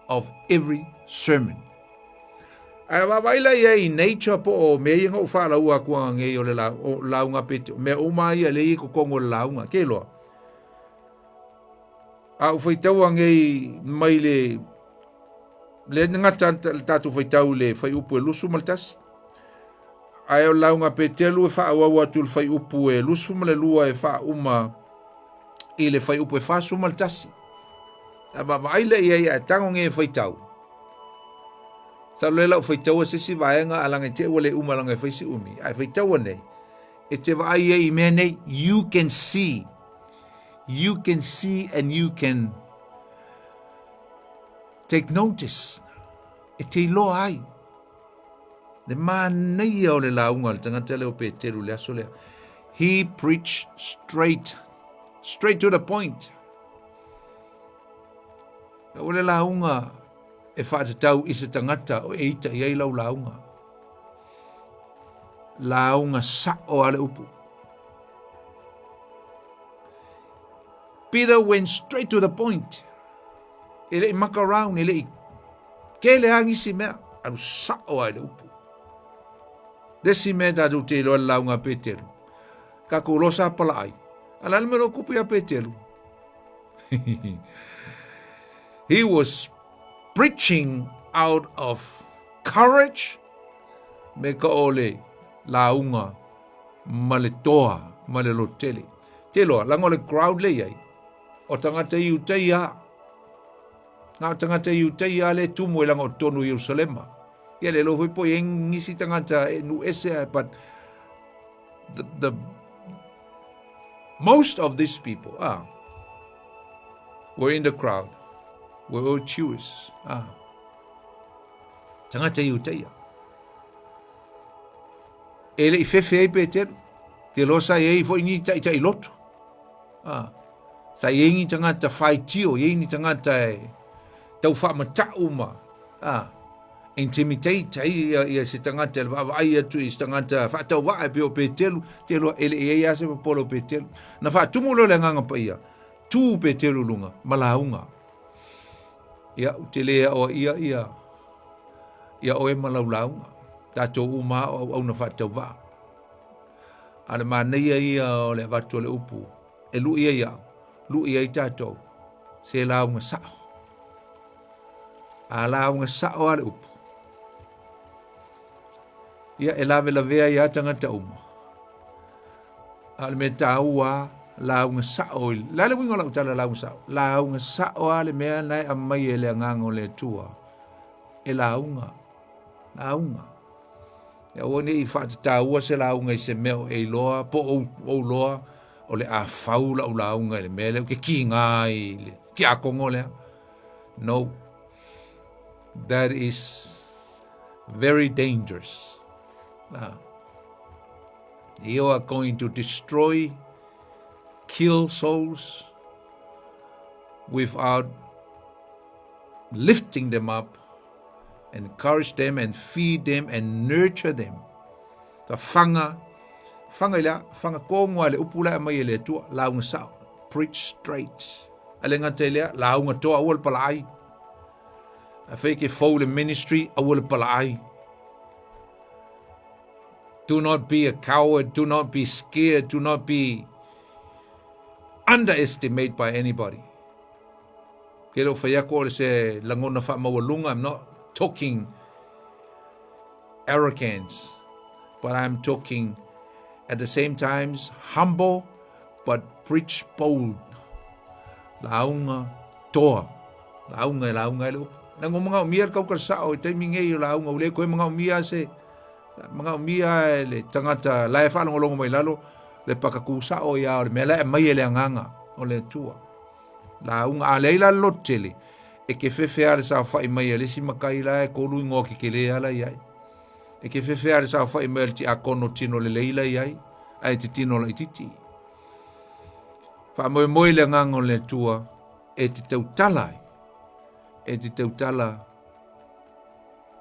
of every sermon. Ae vaavaai la i ai i nature po o mea ia na ou faalaua atu ananei o le la, o lauga pe mea uma ia lea i totonu o le lauga. Ke loa. A ou faitau anei mai le le gata le tatou faitau i le fuaiupu e 21. Ae o le lauga Petelu e faaauau atu i le fuaiupu e 22 e faauma i le fuaiupu e 41. A vaavaai lea i ai ae tago nei e faitau. Masalo lea la ou faitaua se isi vaega a laga i te i ua le uma laga e fai si umi. Ae faitaua nei, e te vaai ai i mea nei, you can see. You can see and you can take notice. E te iloa ai. Le manaia o le lauga a le tagata lea o Peteru le aso lea. He preached straight, straight to the point. Aua le lauga e faatatau i se tagata o e ita i ai lau lauga. Lauga sa'o a le upu. Peter went straight to the point. E le i maka round, e le i kele a nisi mea, alu sa'o a i le upu. Le isi mea tatou te iloa le lauga a Peteru. Tatou loa sa palaai. A le a le mea o lo o tupu ia Peteru? He was preaching out of courage me ka o le lauga ma le toa ma le lototele. Te loa, laga o le crowd le iai, o tagata Iutaia. Na o tagata Iutaia le tumu e laga o totonu i Ierusalema. Ia le iloa foi po i ai nisi tagata e nuu ese, but the, the Most of these people ah, were in the crowd, were all Jewish. Ah. Tagata Iutaia. E le i fefe ai Peteru. Te loa sa i ai foi ni taitai lotu. Ah. Sa i ai ni tagata faitio, i ai ni tagata e tau faamatau ma. Ah. intimidate ai ia, ia se tagata i le vaavaai atu i se tagata faatauvaa e pei o Petelu, te iloa e le i ai lava se popole o Petelu. Na faatumu lea o le Agaga Paia, tu Petelu i luga ma lauga. Ia, ou te le aoaia ia, ia oe ma lau lauga. Tatou uma lava o auauna faatauvaa. A o le manaia ia o le avatu o le upu, e lui ai au, lui ai tatou, se lauga sao. A lauga sao lava le upu, ia e lavelavea ai lava tagata uma. A o le mea taua lava, lauga sao i... Le a le uiga o lau tala lauga sao? Lauga sao lava le mea na e aumai e le Agaga o le Atua e lauga, lauga. Ia aua ne i faatataua se lauga i se mea o e iloa po o ou loa o le a fau lau lauga i le mea lea ou te kiga ai i le tiakono lea. No. That is very dangerous. Ah. You are going to destroy, kill souls without lifting them up, encourage them and feed them and nurture them. Ta fanga, fanga i lea, fanga kongoa le upu la mai e le Atua, lauga sao, preach straight. A le gata i lea, lauga toa aua le palaai. A fai ke fou le ministry, aua le palaai. Do not be a coward, do not be scared, do not be underestimated by anybody. Ke le o fai atu o se lagona faamaualuga, I'm not talking arrogance, but I'm talking at the same times humble but preach bold. Lauga toa. Lauga e lauga ai le upu. Leaga ua manaomia le tauka sao i taimi nei o lauga ua le toe manaomia se manaomia e le tagata la e faalogologo mai lalo le pakakū sao ia o le mea la e aumai e le Agaga o le Atua. Lauga a leai la le loto tele e ke fefe a le saofai mai a le isi matai la e tolu igoa kekele a la i ai. E ke fefe a le saofai mai a le tiakono tino lelei la i ai ae te tino laitiiti. Faamoemoe i le Agaga o le Atua e te tautala ai, e te tautala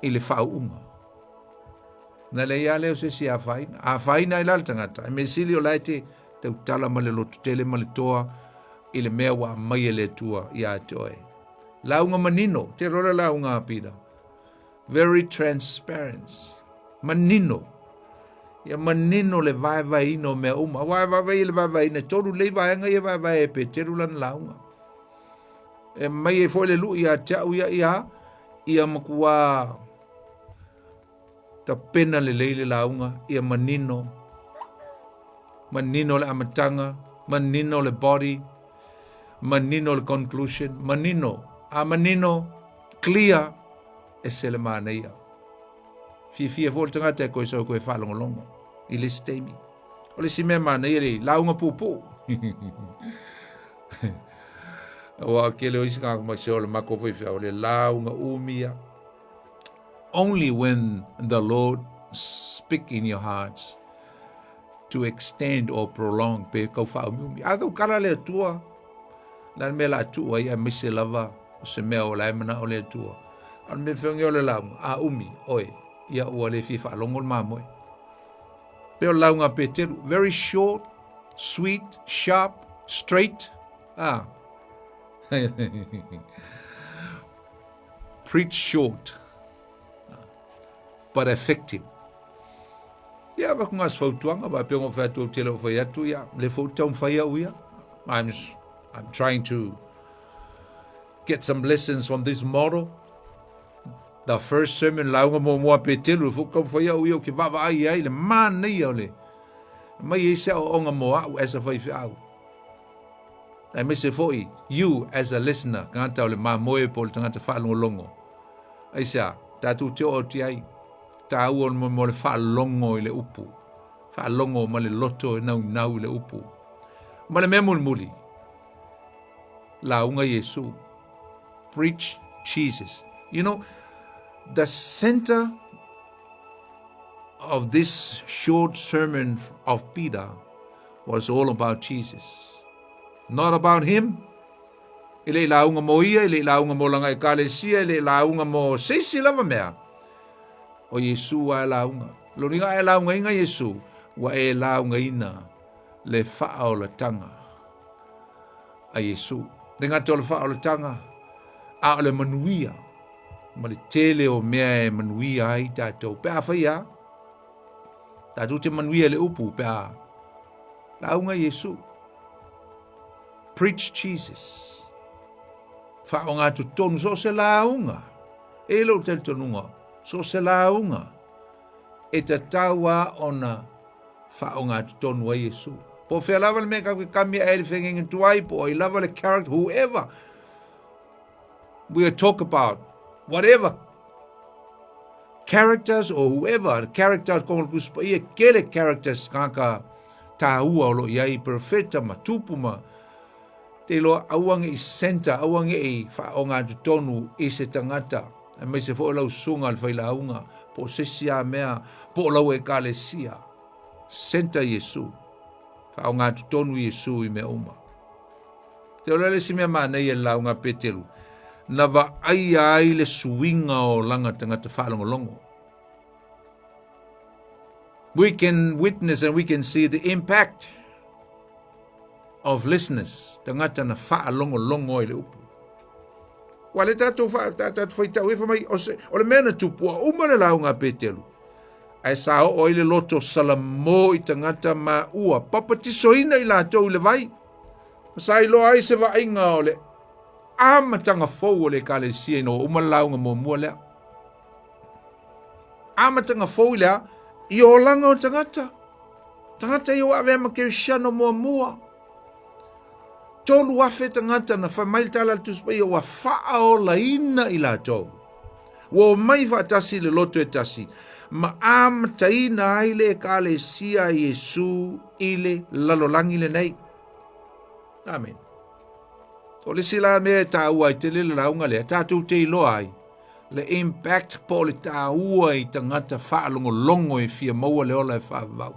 i le faauuga. Na leai lava lea o se isi e afaina. A afaina ai la le tagata, e mea sili o la e te tautala ma le lototele ma le toa i le mea ua aumai e le Atua ia te oe. Lauga manino, te iloa le lauga a Pita. Very transparent. Manino. Ia manino le vaevaeina o mea uma. Aua e vaevae i le vaevaeina, e tolu lelei vaega ia e vaevae e Peteru lana lauga. E mai ai foi le lui ia te au ia ia, ia matua tapena lelei le lauga, ia manino. Manino le amataga, manino le body, manino le conclusion, manino. A manino, clear, ese le manaia. Fiafia foi le tagata e koe sau koe faalogologo i le isi taimi. O le isi mea manaia le lauga puupuu. Aua o kele o isi tagata mai se o le makou faifeau le lauga umi ia. Only when the Lord speak in your hearts to extend or prolong pe kau faaumiumi. A kau kala le Atua, la le mea la tuu ai aemaise lava o se mea o la e manao le Atua. A o le mea feogi o le lauga, a umi, oe, ia ua le fia faalogo le mamoe. Pei o le lauga a Peteru, very short, sweet, sharp, straight. Ah. Preach short, but effective. Ia, avatu nā se fautuaga, aua e pei ona ou fai atu, ou te le o fai atu, ia, le foi ou te taumafai au ia. I'm, I'm trying to get some lessons from this model. The first sermon, lauga muamua a Petelu, e foi ou te taumafai au ia, ou te vaavaai ai le manaia o le, mai ai se aoaoga mo au as a faifeau. Aemaise foi, you as a listener, tagata o le mamoe po o le tagata faalogologo. Aisea, tatou te oo atu i ai, tāua o le mo le faalogo i le upu. Faalogo ma le loto e naunau i le upu. Ma le mea mulimuli, lauga Iesu. Preach Jesus. You know, the center of this short sermon of Peter was all about Jesus. Not about him. E le i lauga mo ia, e le i lauga mo lana ekalesia, e le i lauga mo se isi lava mea. O Iesu a e lauga. Lona uiga a e laugaina Iesu, ua e laugaina le faaolataga a Iesu. Le gata o le faaolataga, a o le manuia ma le tele o mea e manuia ai tatou. Pe afai a, tatou te manuia i le upu pe a lauga Iesu. Preach Jesus. Faaaoga totonu so o se lauga. E i lou talitonuga, so o se lauga e tatau a ona faaaoga totonu ai Iesu. Po o fea lava le mea kau ke kami ae le whengenge tuai, po o ai lava le character, whoever we talk about, whatever characters or whoever, the character ko le Tusi Paia, kele characters kaka tāua o lo iai, profeta ma tupu ma te iloa aua nge i center, aua nge i whaonga atu tonu i se tangata, e mai se fo lau sunga le whailauga, po se si a mea, po lau ekalesia. Center Iesu. Whaonga atu tonu Iesu i mea uma. Te ole le si mea mānei e lauga Petelu, na vaaia ai le suiga o langa tagata faalogologo. We can witness and we can see the impact of listeners, tagata na faalogologo ai le upu. Ua le tatou fa tatou faitau e mai o se o le mea na tupu ua uma le lauga a Petelu. Ae sa oo ai le loto salamo i tagata ma ua papatisoina i latou i le vai. Ma sa iloa ai se vaaiga o le amataga fou o le ekalesia ina ua uma le lauga muamua lea. Amataga fou i le a? I olaga o tagata. Tagata ia ua avea ma Kerisiano muamua. 3,000 tagata na fai mai le tala a le Tusi Paia ua faaolaina i latou. Ua omai faatasi i le loto e tasi, ma amataina ai le ekalesia a Iesu i le lalolagi lenei. Amen. O le isi la mea e taua ai tele le lauga lea, tatou te iloa ai le impact po o le taua i tagata faalogologo e fia maua le ola e faavavau.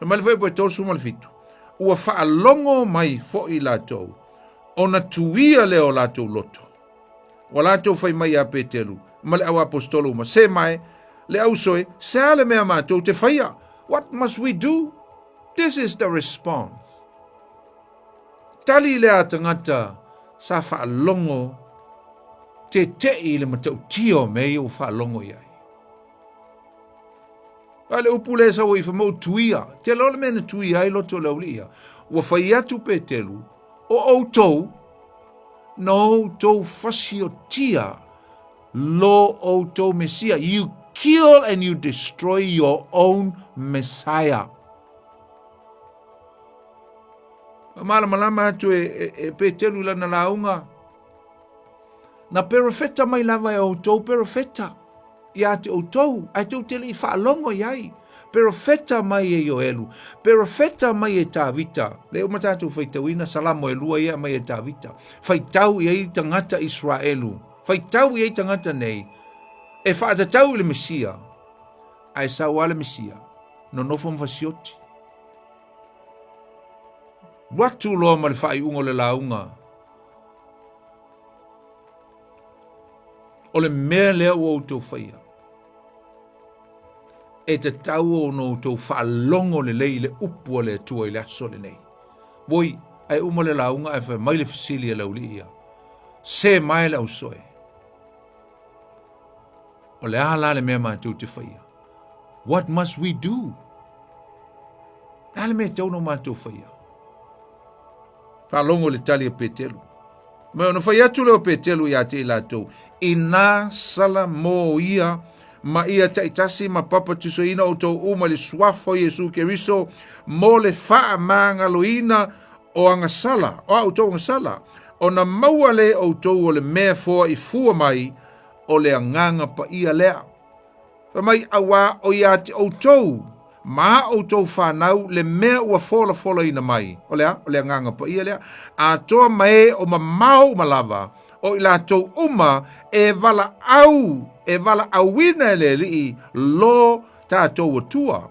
Na mai le fuaiupu e 37, ua faalogo mai foi latou, ona tuia lea o latou loto. Ua latou fai mai ia Petelu ma le auaposetolo uma, Se mae, le auso e, se a le mea matou te faia? What must we do? This is the response. Tali lea a tagata sa faalogo tete'i i le matautia o mea ia ua faalogo i ai. A le upu lea sau i whamau tuia, te loa le mea na tuia ai loto le auli'i ia. Ua fai atu Petelu, o outou, na outou fasiotia lo outou Mesia. You kill and you destroy your own Messiah. Malamalama atu e, e, e Petelu i lana lauga. Na perofeta mai lava e outou perofeta ia te outou, ae tou te le i faalogo i ai. Perofeta mai e Ioelu, perofeta mai e Tavita. Le uma tatou faitauina Salamo e lua ia mai e Tavita. Faitau i ai tagata Israelu. Faitau i ai tagata nei e faatatau i le Mesia. Ae sau a le Mesia, nonofo ma fasioti. Alu atu loa ma le faaiuga o le lauga. O le mea lea ua outou faia, e tatau ona outou faalogo lelei i le upu a le Atua i le aso lenei. Oi, ae uma le lauga ae fai mai le fesili a le aualii ia, Se mae le ausoe. O le a la le mea matou te faia? What must we do? Le a le mea e tatau ona matou faia? Faalogo le tali a Petelu. Ma ona fai atu lea o Petelu ia te i latou, inā sala mō ia ma ia taitasi ma papatisoina outou uma i le suafa o Iesu Keriso mo le faamagaloina o agasala, o a outou agasala, ona maua lea e outou o le mea foai fua mai o le Agaga Paia lea. Fai mai, auā o ia te outou ma a outou fanau le mea ua folafolaina mai, o le a? O le Agaga Paia lea, atoa ma e o mamao uma lava, o i latou uma e valaau, e valaauina e le Alii lo tatou Atua.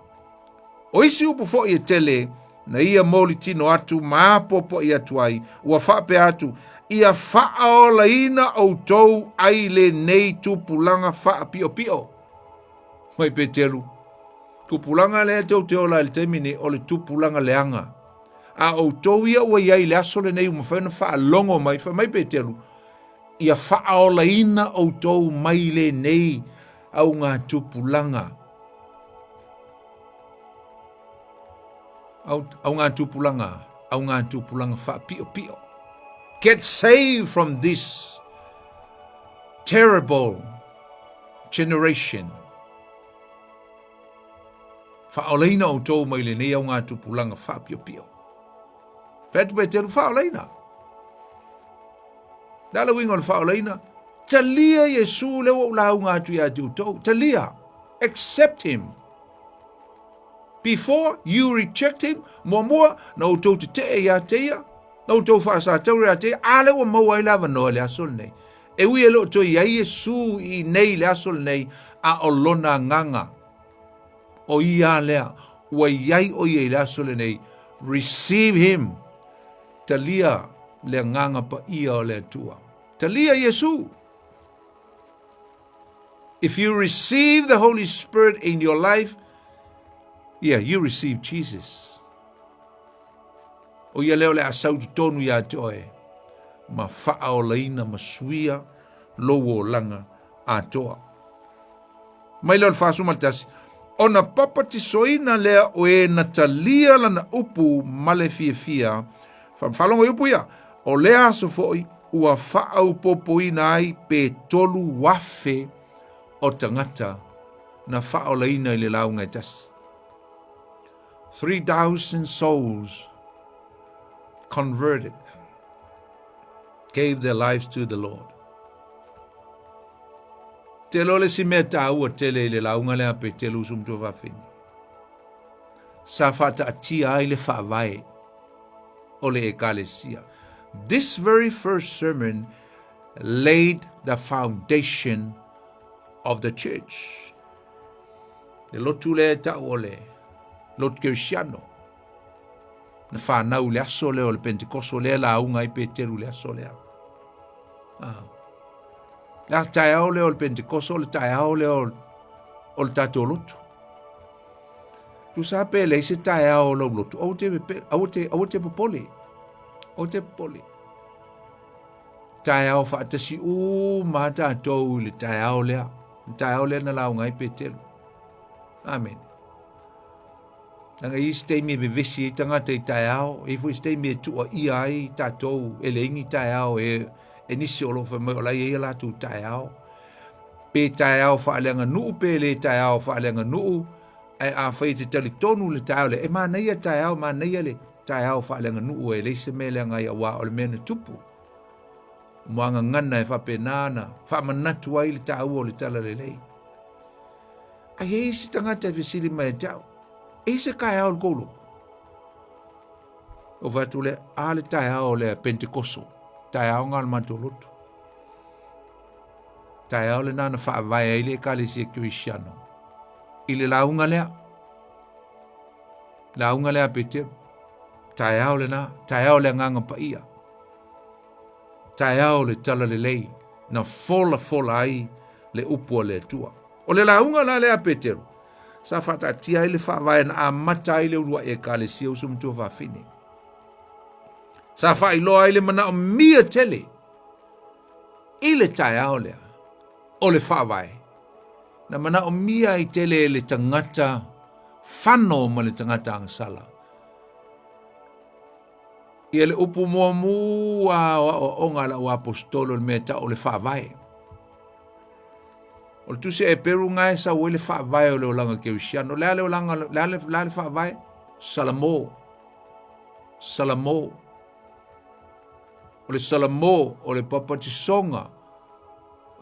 O isi upu foi e tele na ia moli tino atu ma apoapoai atu ai, ua faapea atu, Ia faaolaina outou ai lenei tupulaga faapiopio. Mai Peteru, tupulaga lea tou te ola ai i le taimi nei, o le tupulaga leaga. A outou ia ua i ai i le aso lenei ua mafai ona faalogo mai, fai mai Peteru, ia faaolaina outou mai lenei augatupulaga. Au, augatupulaga, augatupulaga faapiopio. Get saved from this terrible generation. Faaolaina outou mai lenei augatupulaga faapiopio. Fai atu Peteru, faaolaina. Le a le uiga o le faaolaina? Talia Iesu lea ua ou lauga atu ia te outou. Talia. Accept him. Before you reject him, muamua na outou tetee ia te ia, na outou faasataura ia te ia, a lea ua maua ai le avanoa i le aso lenei. E ui e le o toe i ai Iesu i inei i le aso lenei, a o lona agaga, o ia lea, ua i ai o ia i le aso lenei, receive him, talia le agaga paia o le Atua. Talia Iesu. If you receive the Holy Spirit in your life, yeah, you receive Jesus. O ia lea o le a sau totonu ia te oe, ma faaolaina ma suia lou olaga atoa. Mai lea o le 41, ona papatisoina lea o e na talia lana upu ma le fiafia, faalogo i upu ia, o lea aso foi ua faaopoopoina ai pe 3,000 o tagata na faaolaina i le lauga e tasi. 3,000 souls converted, gave their lives to the Lord. Te loa le isi mea taua tele i le lauga lea a Petelu uso matua fafine. Sa faataatia ai le faavae o le Ekalesia. This very first sermon laid the foundation of the church. Le lotu lea e tau o le lotu kerisiano. Na whanau le aso lea o le Pentekoso lea lauga ai Peteru le aso lea. Ah. Le taeao lea o le Pentekoso, o le taeao lea o le tatou lotu. Tusa pe leai se taeao o lou lotu, aua te, aua te, aua te popole. Aua te popole. Taeao faatasi uma tatou i le taeao lea. Le taeao lea na lauga ai Peteru. Amen. Leaga i isi taimi e vevesi ai tagata i taeao, e i ai foi isi taimi e tuuaia ai tatou e leai ni taeao e, e nisi o lo o fai mai o la e i ai a latou taeao. Pe taeao faaleaganuu pe le taeao faaleaganuu, ae afai e te talitonu i le taeao lea, e manaia taeao, manaia le taeao faaleaganuu e leai se mea leaga ai aua o le mea na tupu. Muagagana e faapena ona faamanatu ai le taua o le talalelei. Ae i ai isi tagata e fesili mai ia te au, e i se taeao o le tou lotu? Ou fai atu lea, a le taeao lea Pentekoso, taeao lena o le matou lotu. Taeao lena na faavae ai le Ekalesia Kerisiano i le lauga lea. Lauga lea a Peteru. Taeao lena, taeao le agaga paia. Taeao le talalelei na folafola ai le upu a le Atua. O le lauga la lea a Peteru, sa faataatia ai le faavae na amata ai le uluai ekalesia uso matua fafine. Sa faailoa ai le manaomia tele i le taeao lea o le faavae na manaomia ai tele e le tagata fano ma le tagata agasala. Ia le upu muamua o aoaoga a lau aposetolo le mea e tau o le faavae. O le tusi a Eperu nga e sau ai le faavae o le olaga kerisiano. O le a le olaga, le a le, le a le faavae? Salamo. Salamo. O le salamo, o le papatisoga.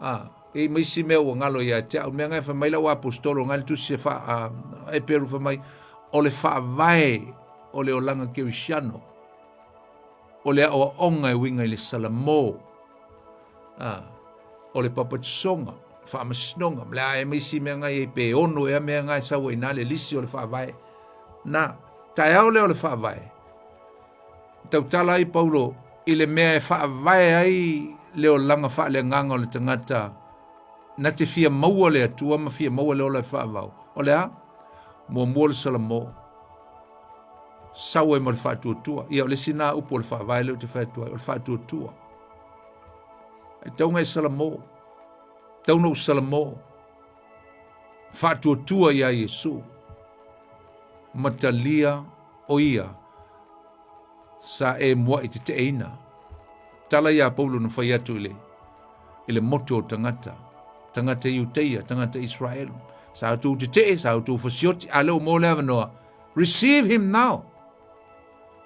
Ah, e mai isi mea ua galo ia te au. Mea nga e fai mai lau apostolo, nga le tusi e fa, a, Eperu fai mai, o le faavae o le olaga kerisiano. O le aoaoga e uiga i le salamo. A, o le papatisoga, faamasinoga, ma le a e ma isi mea ngai ai pe ono ea mea ngai sau ai na le lisi o le faavae. Na, taeao lea o le faavae. Tautala ai Paulo I le mea e faavae ai le olaga faaleagaga o le tagata na te fia maua le Atua ma fia maua le ola e faavau, o le a? Muamua le Salamo, sau ai ma le faatuatua. Ia, o le isi na upu o le faavae lea ou te fai atu ai, o le faatuatua. E tatau ona e Salamo, tatau ona ou Salamo, faatuatua iā Iesu, ma talia o ia sa e muaʻi teteʻeina. Tala iā Paulo na fai atu i le, i le motu o tagata, tagata Iuteia, tagata Israelu. Sa outou teteʻe, sa outou fasioti, a lea ua maua le avanoa, receive him now.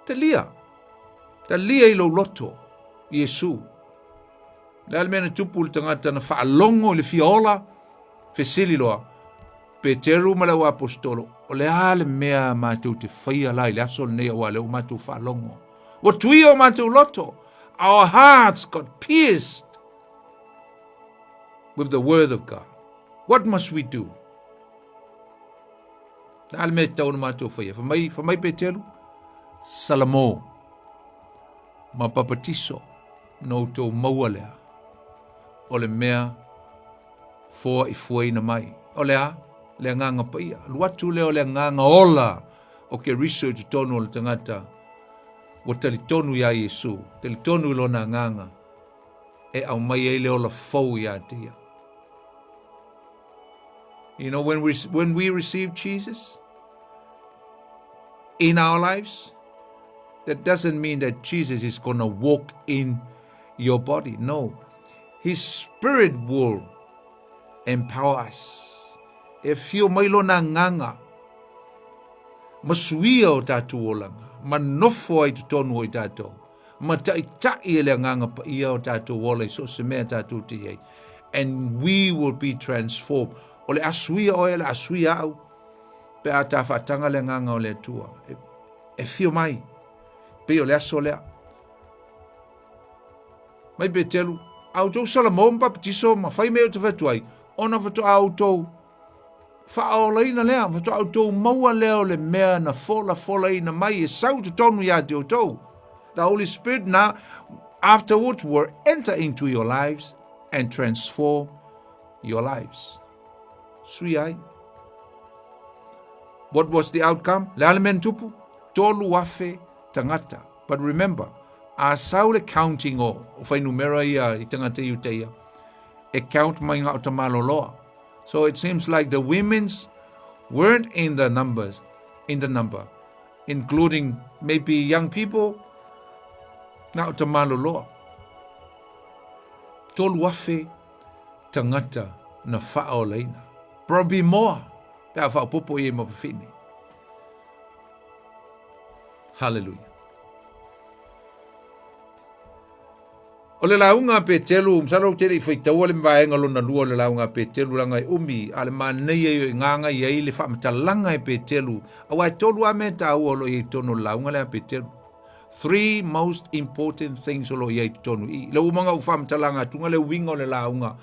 Talia. Talia i lou loto, Iesu. Le a le mea na tupu i le tagata na faalogo i le fia ola, fesili loa, Peteru ma le au aposetolo, o le a le mea matou te faia la i le aso lenei aua lea ua matou faalogo. Ua tuia o matou loto. Our hearts got pierced with the word of God. What must we do? Le a le mea e tatau ona matou faia? Fai mai, fai mai Peteru, Salamo ma papatiso na outou maua lea o le mea foaifuaina mai. O le a? Le Agaga Paia. Alu atu lea o le Agaga ola o Keriso i totonu o le tagata ua talitonu iā Iesu, talitonu i lona Agaga e aumai ai le ola fou iā te ia. You know, when we receive Jesus in our lives, that doesn't mean that Jesus is going to walk in your body. No. His Spirit will empower us. E whio mai lona agaga ma suia o tātou olaga, ma nofo ai totonu o i tātou, ma taʻitaʻi e le Agaga Paia o tātou ola i so o se mea tātou te i ai. And we will be transformed. O le a suia oe, o le a suia au, pe a tā whaatanga le agaga o le Atua. E, e whio mai, pei o le aso lea. Mai Petelu, a outou salamo ma papatiso ma fai mea ou te fai atu ai, ona faatoa outou faaolaina lea, faatoa outou maua lea o le mea na folafolaina mai e sau totonu iā te outou. The Holy Spirit now afterwards will enter into your lives and transform your lives. Sui ai. What was the outcome? Le a le mea na tupu? 3,000 tagata. But remember, a sau le counting o, o fuainumera ia i tagata Iutaia, e count mai nga o tamaloloa. So it seems like the women's weren't in the numbers, in the number, including maybe young people, nga o tamaloloa. 3,000 tagata na whaolaina. Probably more, pe a whaopopo i e mawhawhine. Hallelujah. O le lauga a Petelu, masalo ou te le i faitaua le vaega lona lua o le lauga a Petelu leaga e umi, a le manaia ia i gaga i ai le faamatalaga e Petelu, aua e tolu lava mea taua o lo o i ai i totonu o le lauga lea a Petelu. Three most important things o lo o i ai i totonu i i. Le umaga o faamatalaga atuga le uiga o le lauga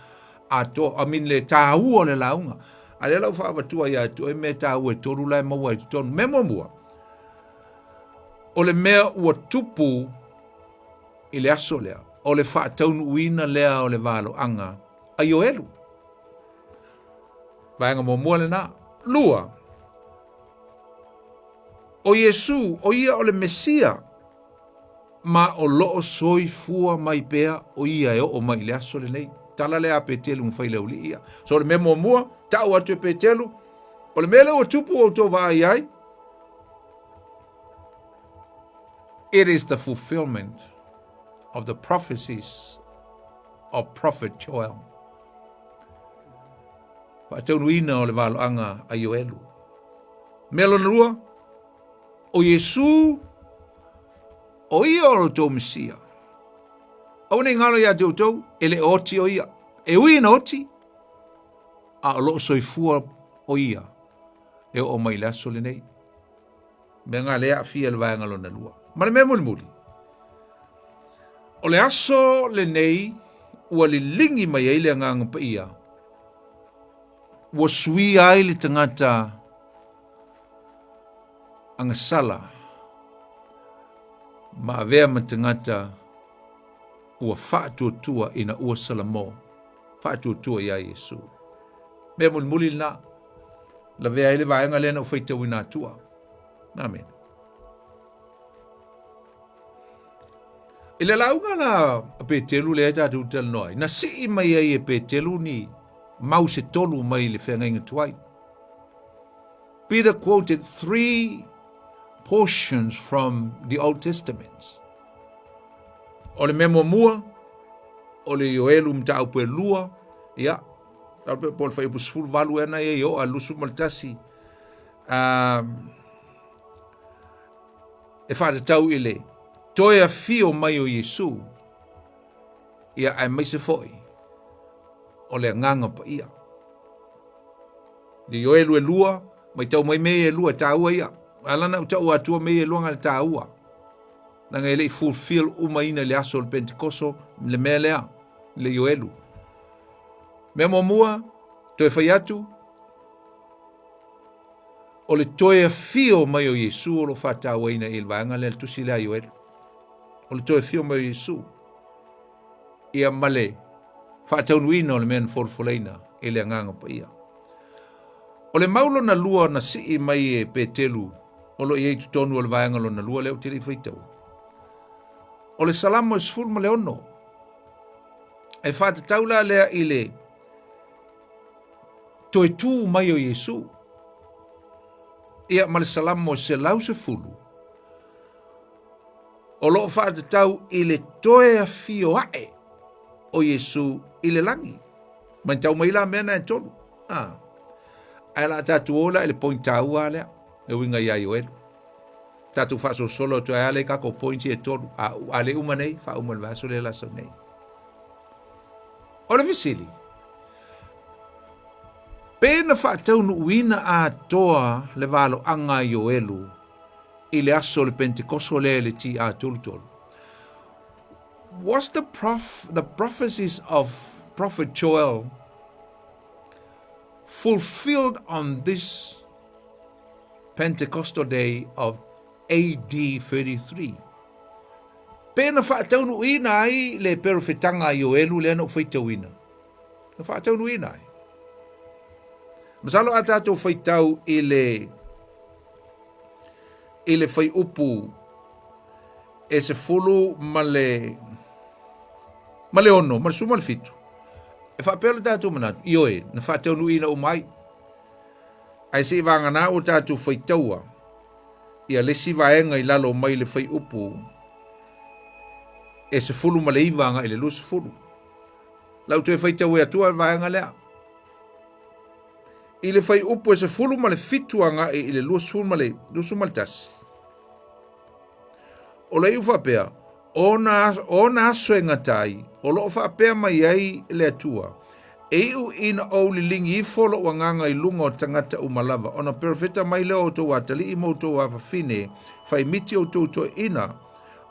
atoa, I mean le taua o le lauga. A lea la ua faaavatua ia te oe mea taua e tolu la e maua ai i totonu. Mea muamua, o le mea ua tupu i le aso lea, o le faataunuuina lea o le valoaga a Ioelu. Vaega muamua lena. Lua, o Iesu, o ia o le Mesia, ma o lo o soifua mai pea o ia e oo mai i le aso lenei. Tala lea a Petelu ma fai le auli'i ia. So o le mea muamua, tau atu e Petelu, o le mea lea ua tupu ua outou vaai ai, it is the fulfillment of the prophecies of Prophet Joel. Faataunuina o le valoaga a Ioelu. Mea lona lua, O Iesu, o ia o lo outou Mesia. Aua ne i galo iā te outou, e le o oti o ia. E ui ina oti, a o loo soifua o ia e oo mai le aso lenei. Mea ngā le aafia le vaega lona lua. Ma le mea mulimuli, o le aso lenei ua liligi mai ai le Agaga Paia, ua suia ai le tagata agasala ma avea ma tagata. Ua faatuatua ina ua Salamo faatuatua iā Iesu. Mea mulimuli lena, lavea ai le vaega lea na ou faitauina atua. Amene. I le lauga la a Petelu lea tatou talanoa ai, na sii mai ai e Petelu ni mau se tolu mai le feagaiga tuai. Peter quoted three portions from the Old Testament. O le mea muamua, o le Ioelu mataupu e lua, ia, po o le fuaiupu 18 ea na ia i oo a 21, e faatatau i le toe afio mai o Iesu, ia aemaise foi o le agaga paia. Le Ioelu e lua, matau mai mea ia e lua, e taua ia. Ala na ou tau atua mea ia e lua na le taua. Leaga e le i fulfill umaina i le aso o le Pentekoso le mea lea, le Ioelu. Mea muamua, toe fai atu, o le toe afio mai o Iesu o lo o faatauaina i le vaega lea, le tusi lea a Ioelu. O le toe afio mai o Iesu. Ia ma le faataunuuina o le mea na folafolaina e le Agaga Paia. O le mau lona lua na sii mai e Petelu o lo o i ai i totonu o le vaega lona lua lea ou te le i faitaua. O le Salamo e 16. E faatatau la lea i le toe tu mai o Iesu. Ia ma le Salamo e 110 o lo o faatatau i le toe afio ae o Iesu i le lagi. Matau mai la mea na e tolu. Ah. Ae la tatou o la i le point taua lea, e uiga iā Ioelu. Tatou faasolosolo atu ai lea i tatou points ia e tolu. A, a le uma nei, faauma i le vaiaso lea la sau nei. O le fesili, pe na faataunuuina atoa le valoaga a Ioelu i le aso o le Pentekoso lea i le TA 33? Was the, prof, the prophecies of Prophet Joel fulfilled on this Pentecostal day of AD 33? Pe na faataunuuina ai le perofetaga a Ioelu lea na ou faitauina? Na faataunuuina ai. Masalo a tatou faitau i le i le fuaiupu e 16 ma le ma le 6 ma le 17. E faapea le tatou manatu, ioe, na faataunuuina uma ai. Ae se i vagana ua tatou faitaua ia le isi vaega i lalo mai le fuaiupu e 19 agai i le 20. Lau toe faitau atua le vaega lea. I le fuaiupu e 17 agai i le 21. O le iu faapea, o ona aso e gata ai, o lo o faapea mai ai le Atua, E iu ina ou liligi ifo lou agaga i luga o tagata uma lava, ona perofeta mai lea o outou atalii ma outou afafine, faimiti outou toeaiina.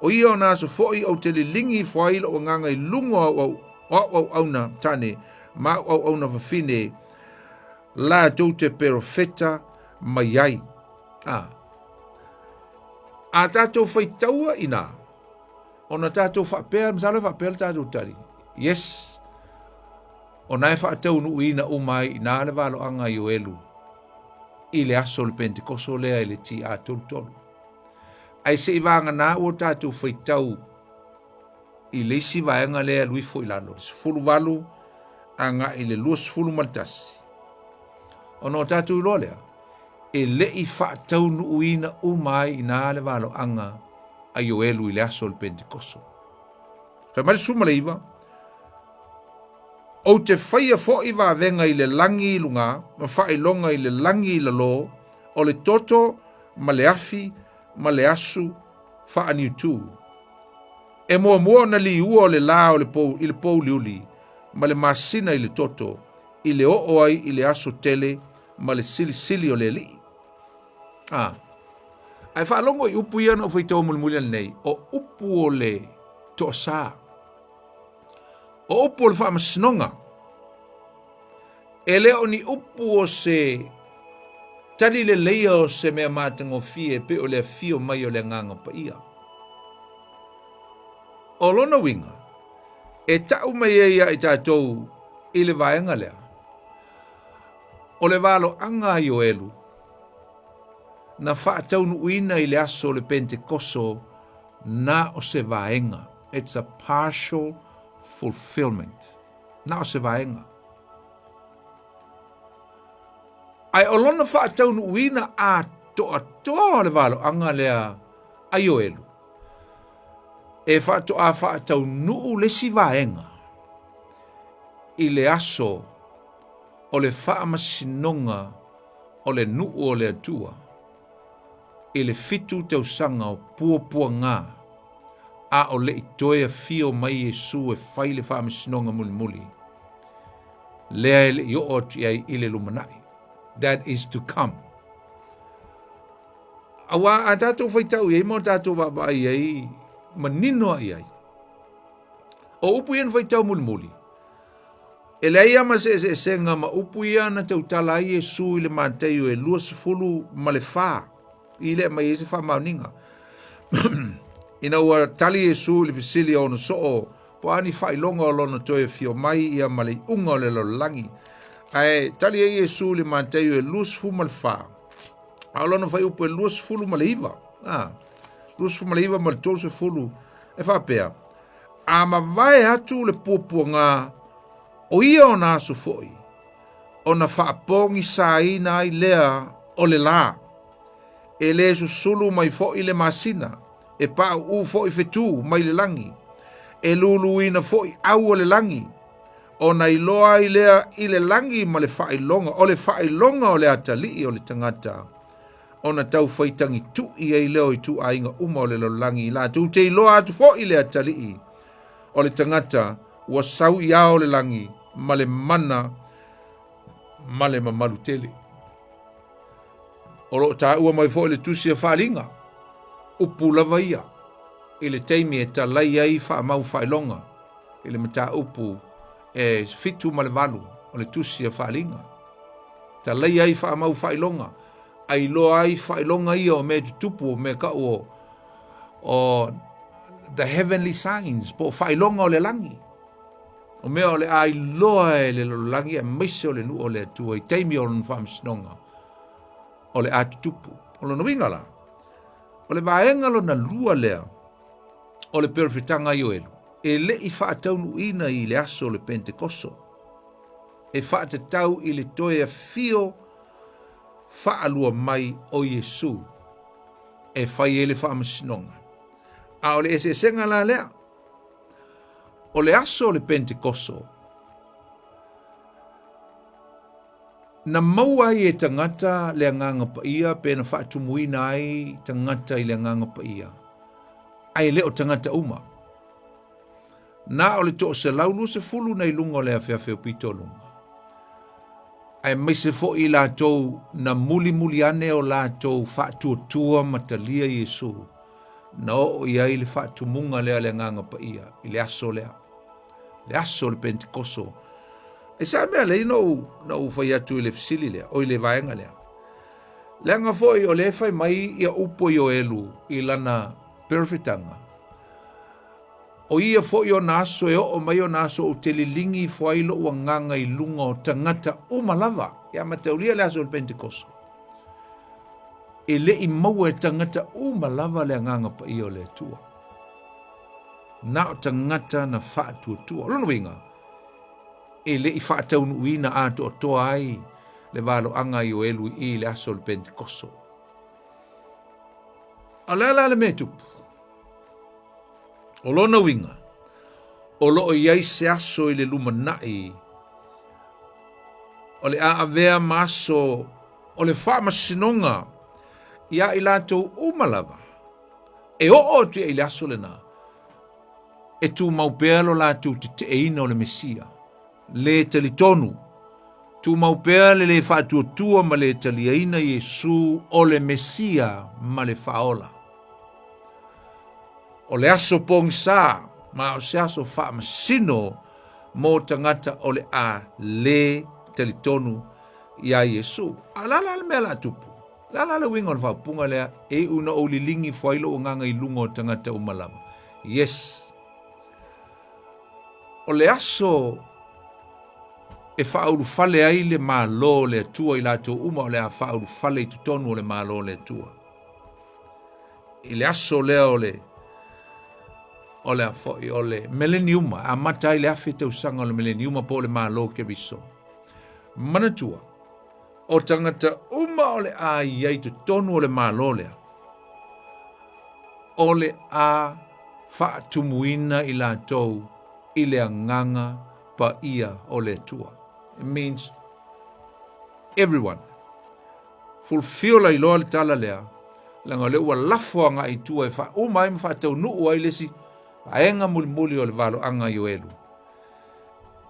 O ia ona aso foi ou te liligi ifo ai lou agaga i luga o au auauna tane ma au auauna fafine, latou te perofeta mai ai. A. A tatou faitaua inā, ona tatou faapea, masalo e faapea le tatou tali, yes, ona e faataunuuina uma ai inā le valoaga a Ioelu i le aso o le Pentekoso lea i le TA 33. Ae se i vagana ua tatou faitau i le isi vaega lea e alu ifo i lalo, le 18 agai i le 21. Ona o tatou iloa lea, e le i faataunuuina uma ai inā le valoaga a Ioelu i le aso o le Pentekoso. Fai mai le 19, Ou te faia foi vavega i le lagi i luga ma faailoga i le lagi i lalo, o le toto ma le afi ma le asu faaniutū. E muamua ona liua o le lā o le pou, i le pouliuli ma le masina i le toto, i le oo ai i le aso tele ma le silisili o le Alii. A. Ae faalogo i upu ia na ou faitaua mulimuli ananei, o upu o le toasā. O upu o le faamasinoga. E le o ni upu o se tali leleia o se mea matagofie pei o le afio mai o le Agaga Paia. O lona uiga, E tau mai ai ia i tatou i le vaega lea, o le valoaga a Ioelu na faataunuuina i le aso o le Pentekoso na o se vaega. It's a partial fulfillment. Na o se vaega. Ae o lona faataunuuina atoatoa o le valoaga lea a Ioelu, e faatoa faataunuu le isi vaega i le aso o le faamasinoga o le nuu o le Atua i le fitu tausaga o puapuaga a o le i toe afio mai Iesu e fai le faamasinoga mulimuli lea e le i oo atu i ai i le lumanai. That is to come. Aua a tatou faitau i ai ma o tatou vaavaai i ai, manino lava i ai. O upu ia na faitau mulimuli, e leai lava ma se eseesega ma upu ia na tautala ai Iesu i le Mataio e 24, i le aumai ai se faamaoniga. Ina ua tali Iesu i le fesili a ona soo, po o a ni faailoga o lona toe afio mai ia ma le iuga o le lalolagi. Ae tali ai Iesu i le Mataio e 24, A o lona fuaiupu e 29, a, 29 ma le 30, e faapea, A mavae atu le puapuaga o ia ona aso foi, ona faapogisaina ai lea o le lā, e lē susulu mai foi le masina, e paʻuʻu foi fetū mai le lagi, e luluina foi ʻau o le lagi, ona iloa ai lea i le lagi ma le faailoga, o le faailoga o le atalii o le tagata, ona taufai tagituʻi ai lea o ituaiga uma o le lalolagi, latou te iloa atu foi le atalii o le tagata ua sau i ao o le lagi ma le mana ma le mamalu tele. O lo o taua mai foi le tusi a Faaliga, upu lava ia i le taimi e talai ai faamau faailoga i le mataupu e 7 ma le 8 o le tusi a Faaliga. Talai ai faamau faailoga, a iloa ai faailoga ia o mea tutupu o mea kau o, o the heavenly signs, po o faailoga o le lagi. O mea o le a iloa e le lalolagi aemaise o le nuu o le Atua i taimi o lona faamasinoga o le a tutupu. O lona uiga la, o le vaega lona lua lea o le perofetaga a Ioelu e le i faataunuuina i le aso o le Pentekoso, e faatatau i le toe afio faalua mai o Iesu e fai ai le faamasinoga. A o le eseesega la lea, O le aso o le Pentekoso, na maua ai e tagata le Agaga Paia pe na faatumuina ai tagata i le Agaga Paia, ae le o tagata uma. Na o le 120 na i luga o le afeafe o pitoluga, aemaise foi i latou na mulimuli ane o latou faatuatua ma talia Iesu na oo i ai le faatumuga lea a le Agaga Paia i le aso lea, le aso o le Pentekoso. E sa mea lea na ou, na ou fai atu i le fesili lea, o i le vaega lea. Leaga foi o lea e fai mai ia upu a Ioelu i lana perofetaga, o ia foi ona aso e oo mai ona aso ou te liligi ifo ai lou agaga i luga o tagata uma lava. Ia mataulia le aso o le Pentekoso. E le i maua e tagata uma lava le Agaga Paia o le Atua. Na o tagata na faatuatua. O lona uiga, e le i faataunuuina atoatoa ai le valoaga a Ioelu i i le aso o le Pentekoso. A o le a la le mea e tupu? O lona uiga, o lo o i ai se aso i le lumanai o le a avea ma aso o le faamasinoga iā i latou uma lava e oo atu i ai le aso lena, e tumau pea lo latou teteeina o le Mesia, le talitonu, tumau pea le lē faatuatua ma le taliaina Iesu o le Mesia ma le Faaola. O le aso pogisa ma o se aso faamasino mo tagata o le a lē talitonu iā Iesu. A o le a la le mea o le a tupu? O le a la le uiga o le faaupuga lea, e iu ina ou liligi ifo ai lou agaga i luga o tagata uma lava? Yes. O le aso e faaulufale ai le Malo o le Atua i latou uma o le a faaulufale i totonu o le Malo o le Atua. I le aso lea o le o le a foi o le mileniuma, amata ai le 1000 tausaga o le mileniuma po o le Malo o Keriso. Manatua, o tagata uma o le a i ai i totonu o le Malo lea, o le a faatumuina i latou i le agaga paia o le Atua. It means everyone. Fulfill ai loa le tala lea, leaga o lea ua lafo agai i tua e faauma ai ma faataunuu ai le isi vaega mulimuli o le valoaga Ioelu,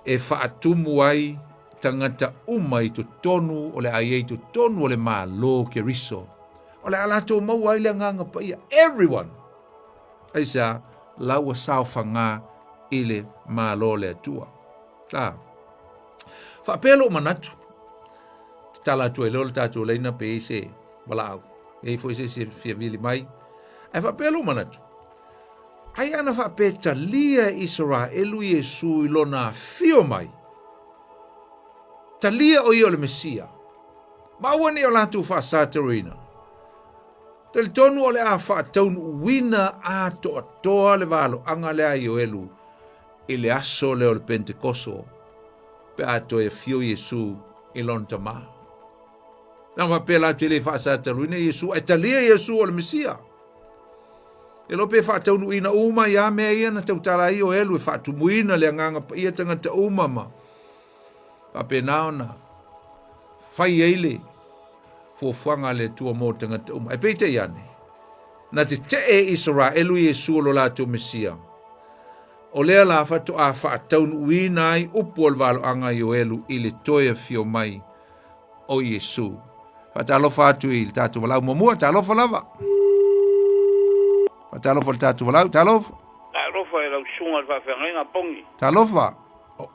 e faatumu ai tagata uma i totonu o le a i ai i totonu o le Malo o Keriso, o le a latou maua ai le Agaga Paia. Everyone! Aisea? La ua saofaga i le Malo o le Atua. A. Faapea lou manatu, tatala atu ai loa le tatou laina pe i ai se valaau, e i ai foi se isi e fia vili mai. Ae faapea lou manatu, ai ana faapea e talia e Isaraelu Iesu i lona afio mai, talia o ia o le Mesia, ma aua ne i o latou faasataroina. Talitonu o le a faataunuuina atoatoa le valoaga lea a Ioelu i le aso lea o le Pentekoso pe a toe afio Iesu i lona Tama. Na faapea latou te le faasataroina Iesu, ae talia Iesu o le Mesia. E iloa pe faataunuuina uma ia mea ia na tautala ai Ioelu e faatumuina le Agaga Paia tagata uma ma faapena ona fai ai le fuafuaga a le Atua mo tagata uma. Ae peitai ane, na tetee Isaraelu Iesu o lo latou Mesia, o lea la faatoa faataunuuina ai upu o le valoaga a Ioelu i le toe afio mai o Iesu. Faatalofa atu i le tatou valaau muamua, talofa lava. Faatalofa i le tatou valaau, talofa. Talofa i lau susuga i le faafeagaiga Pongi. Talofa.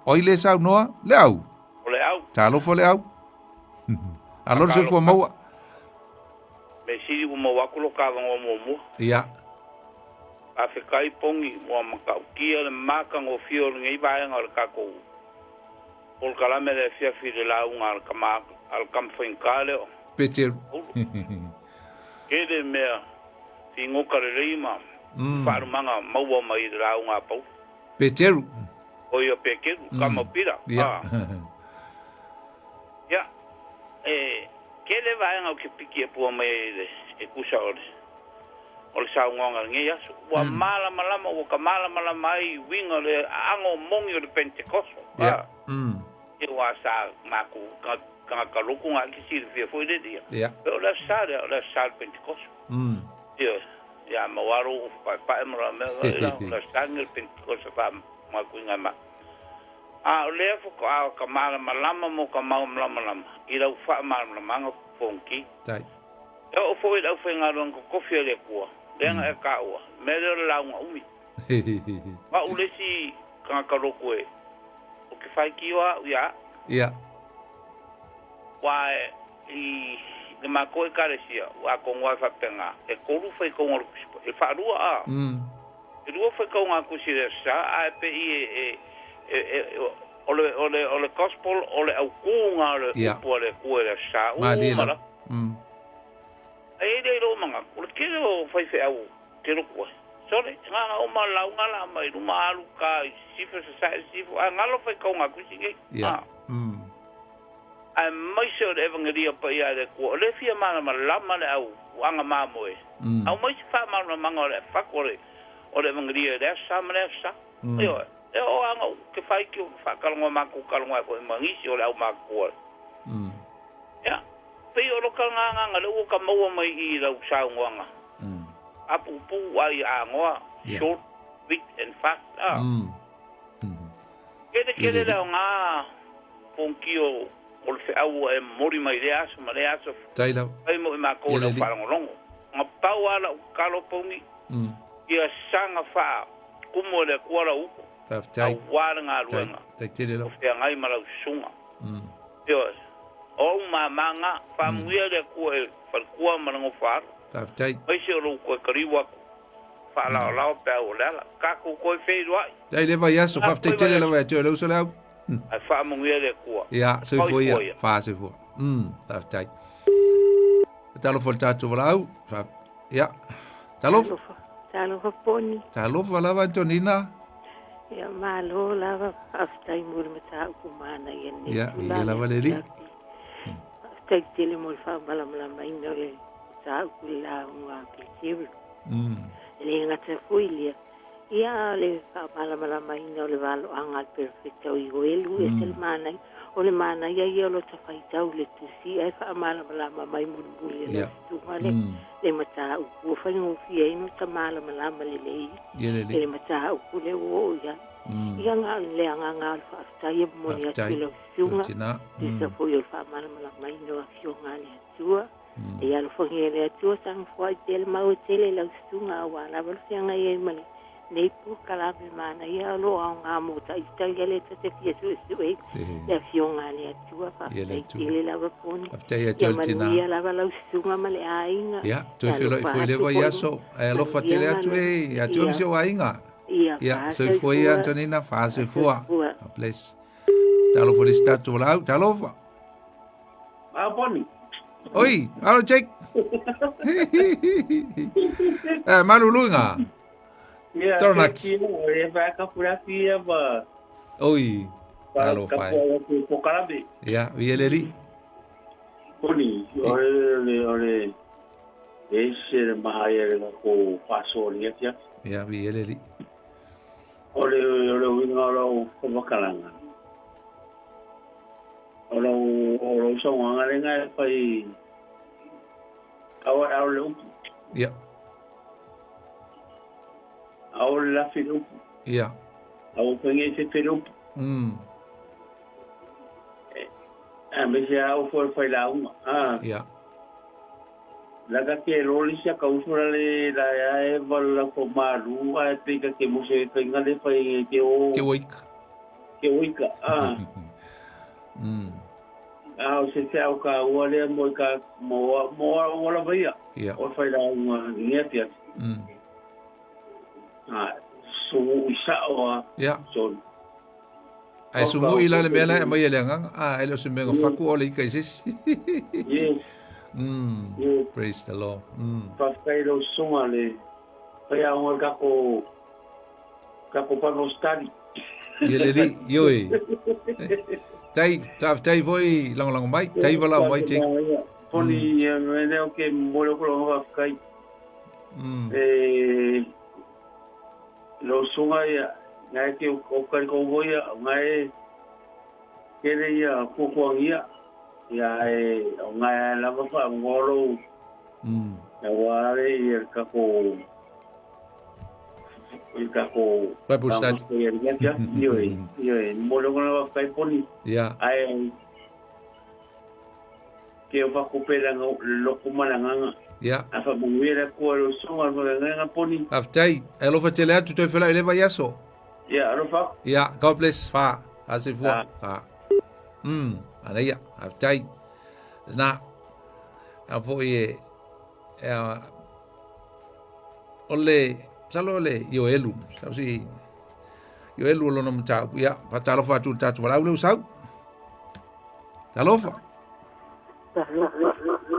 O ai le saunoa? Le au. O le au. Talofa le au. Alo le soifua maua. Mea sili ua maua atu lo ta avanoa muamua. Ia. Faafetai Pongi ua matautia le matagofie o lenei vaega o le tatou polokalame le afiafi i le lauga a le tama a le tama faigata lea o Peteru. Tele mea figota lelei ma faalumaga maua mai i le lauga a Paulo. Peteru. O ia Peteru, tama o Pita. Ia. Ia, e tele vaega ou te pitiapua mai ai i le, e tusa o le, o le saunoaga i lenei aso. Ua malamalama, ua ta malamalama ai i uiga o le aano moni o le Penetekoso. Ia. Ia aua sa matou tagata lotu na te silafia foi lele ia. Ia. O le Aso Sa lea, o le Aso Sa o le Penetekoso. Ioe. Ia ma ua alo ou paepae ma la mea, o le Aso Sa lenei o le Penetekoso faamatuina e matou. A o lea faatoa o ta malamalama mo ta malamalama i lau faamalamalamaga Fonoti. Tai. E oo foi i le aufaigaluega totofi a le Atua, lea na e taua, mea lea o le lauga umi. O au le isi tagata lotu e, ou te faitioa au ia au. Ia. Aua i le matou Ekalesia, atonu lava e faapena, e tolu faitauga o le Tusi Paia, e faalua a. E lua faitauga a Tusi i le Aso Sa, ae pei e, e, e, o le, o le, o le Gospel, o le autuga o le upu a le Atua i le Aso Sa uma lava. Ae i ai lea i lou manatu, o le tele o faifeau te lotu ai, sole, na ona uma lauga la mai luma alu ka i sisifo, sasae, sisifo, ae galo faitauga a Tusi nei. Aemaise o le Evangelia paia a le Atua, o lea e fia malamalama le au aga mamoe, aumai se faamalamalamaga o le fatu o le o le Evangelia i le Aso Sa ma le Aso Sa. Ioe. E oo lava ona ou te faitio faatalanoa matou talanoa ai foi ma nisi o le au matutua. Ia, pei o lota lena agaga lea ua ta maua mai i i lau saunoaga, apuupuu ai anoa, short, quick and fast, a. Tele tele le aoga Pontio o le feau ua e momoli mai i lea aso ma lea aso fai mo i matou le au faalogologo. Na pau lava lau tatalo Pouni, ia saga faa tumu e le Atua lau upu aua le galuega o feagai ma lau susuga. Ioe, o ou mama na, faamanuia le Atua i le faletua ma le nofo alo, aemaise o lou toe kaliu atu. Faalaolao peau o le ala. Tatou toe feiloai. Dai le vaiaso, faafetai tele lava ia te oe le uso Leau. Ae faamanuia le Atua. Ia, soifua ia. Fa soifua. Faafetai. Talofa i le tatou valaau. Fa, ia. Talofa. Talofa Poni. Talofa lava Antonina. Ia malo lava, faafetai mo le mataupu manaia lenei Ia, ia lava le alii. Faafetai tele mo le faamalamalamaina o le mataupu i le lauga a Peteru. E le gata foi lea, ia a o le faamalamalamaina o le valoaga a le perofeta o Ioelu, e ese le manaia. O le manaia ia o lota faitau i le tusi ae faamalamalama mai mulimuli e lau susuga le, le mataupu ua faigofie ai ona ota malamalama lelei i le mataupu lea ua oo i ai. Ia na o le agaga o le faafetai e momoli atu i lau susuga, tusa foi o le faamalamalamaina o Afioga a le Atua. Ia alofagia e le Atua tagofoai pea le mau e tele i lau susuga aua lava le feagai ai ma lenei polokalame manaia o lo o aoga mo taitai ale ta te fia suesue le Afioga a le Atua. Faafetai tele lava Poni. Faafetai ia te oe le tina. Manuia lava lau susuga ma le aiga. Ia, toe feiloai foi i le vaiaso. Ae alofa tele atu e ia te oe ma si ou aiga. Ia, soifua ia Antonina, faasoifua. God bless. Talofa i le isi tatou valaau. Talofa. Ah, Poni. Oi, alo Jake. Eh, maluluga. Ia, Taranaki. e whakapuraki ia ma Oi, talofa e. Kapua o Pokarame. Ia, vi ele li. Poni, ore le ore e se le mahaia le ko whasoa ni atia. Ia, vi ele li. Ore ore winga o lau whamakalanga. O lau o lau saunga lenga e whai awa au le upu. Ia. Au le lafi le upu. Ia. Au whangi e te le upu. A me se au fo whai launga. Ah. Ia. Laka ke roli sia ka usura le la e vala ko maru a te ka ke mose whainga le whai ke o. Ke oika. Ke oika. Ah. A o se te au ka ua lea mo ka mo mo mo la vaia. Ia. O whai launga ni ati ati. Ah, so isa o Ia. so Ai sumu i la le mea la e mai e le agaga. Ah, e le o se mea faku o le ika i se isi. Yes. Yes. Praise the Lord. Whawhai lau sunga le whai a onga kako kako Bible study. Ia le li, ioi. Tai, tai foi langolango mai, tai walau mai te. Poni mene o ke mole ko longa whawhai. E lau sunga ia ngai ke o kari ko voia ngai kere ia kukuangia ia e o ngai lava fa ngolo ia ware ia kako i kako Bible study. Ia ia ia ia mole ko lava kai poni. Ia. Ai ke o whakupera loko maranganga. Ia. A whamunguera kua ro songa maranganga poni. Aftai, e alofa tele atu toi whela i le vaiaso. Ia, alofa. Ia, God bless, fa. Ase fua. Fa. Ana ia, aftai. Na, a foi e, e o le, salo le Ioelu, sau si, Ioelu o lona mataupu. Ia, whatalofa atu tātou walau leu sau. Talofa.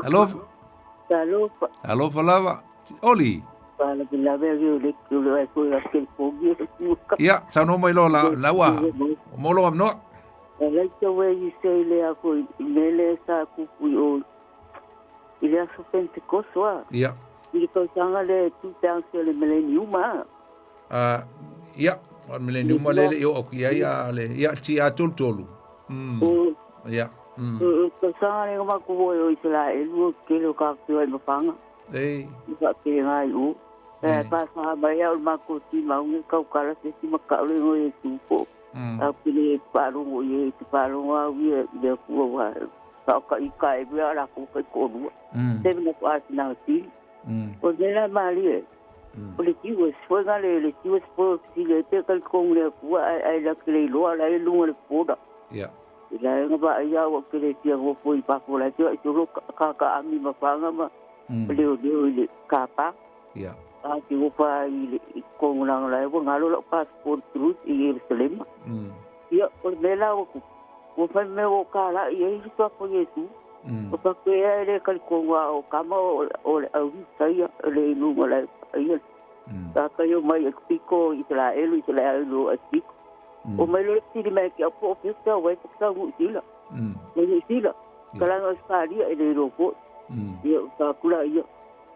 Alofa. Talofa. Alofa lava. Oli. Ia, saunoa mai loa la laua. O molo avanoa. I like the way you say lea foi i mele sa kupu i o i le aso Pentecost wa. Ia. I le tausaga le 2000 le millennium a. Ia, o le millennium le le i o aku ia ia le ia ti a tolu tolu. Ia. O tausaga le ma ku o Israel o ke lo ka tu ai mapanga. Ei. I ka ke ngai o. E pa sa mai au ma ko ti maunga kau kala te ti maka le ngo e tu po. A pile parungo i te parungo au ia i le kua wa. Ka ka i ka e bia la ko ka ko rua. Te mena ko asina ti. O le la mali e. O le tiwa se nga le le tiwa se po si le te ka ko le kua ai la ke le loa la e lunga le poda. Ia. La nga ba ia o ke le tia go po i pa po la te i lo ka ka ami ma panga ma. Le o le le ka pa. Ia. A te ofa i le i kongo la ua ngalo lau passport through i Yerusalema. Ia, o le mea la ua tupu, ua fai mea ua ka la i ai le tuapo Iesu. O pa koe e le kalikongo a o kama o le au saia o le iluga la ia. Ta kai o mai e piko Israelu Israelu e piko. O mai lo le mai ke au po pe ta wai ko ta ngu sila. Ngu sila. Kalanga Australia e le ro po. Ia ta kula ia.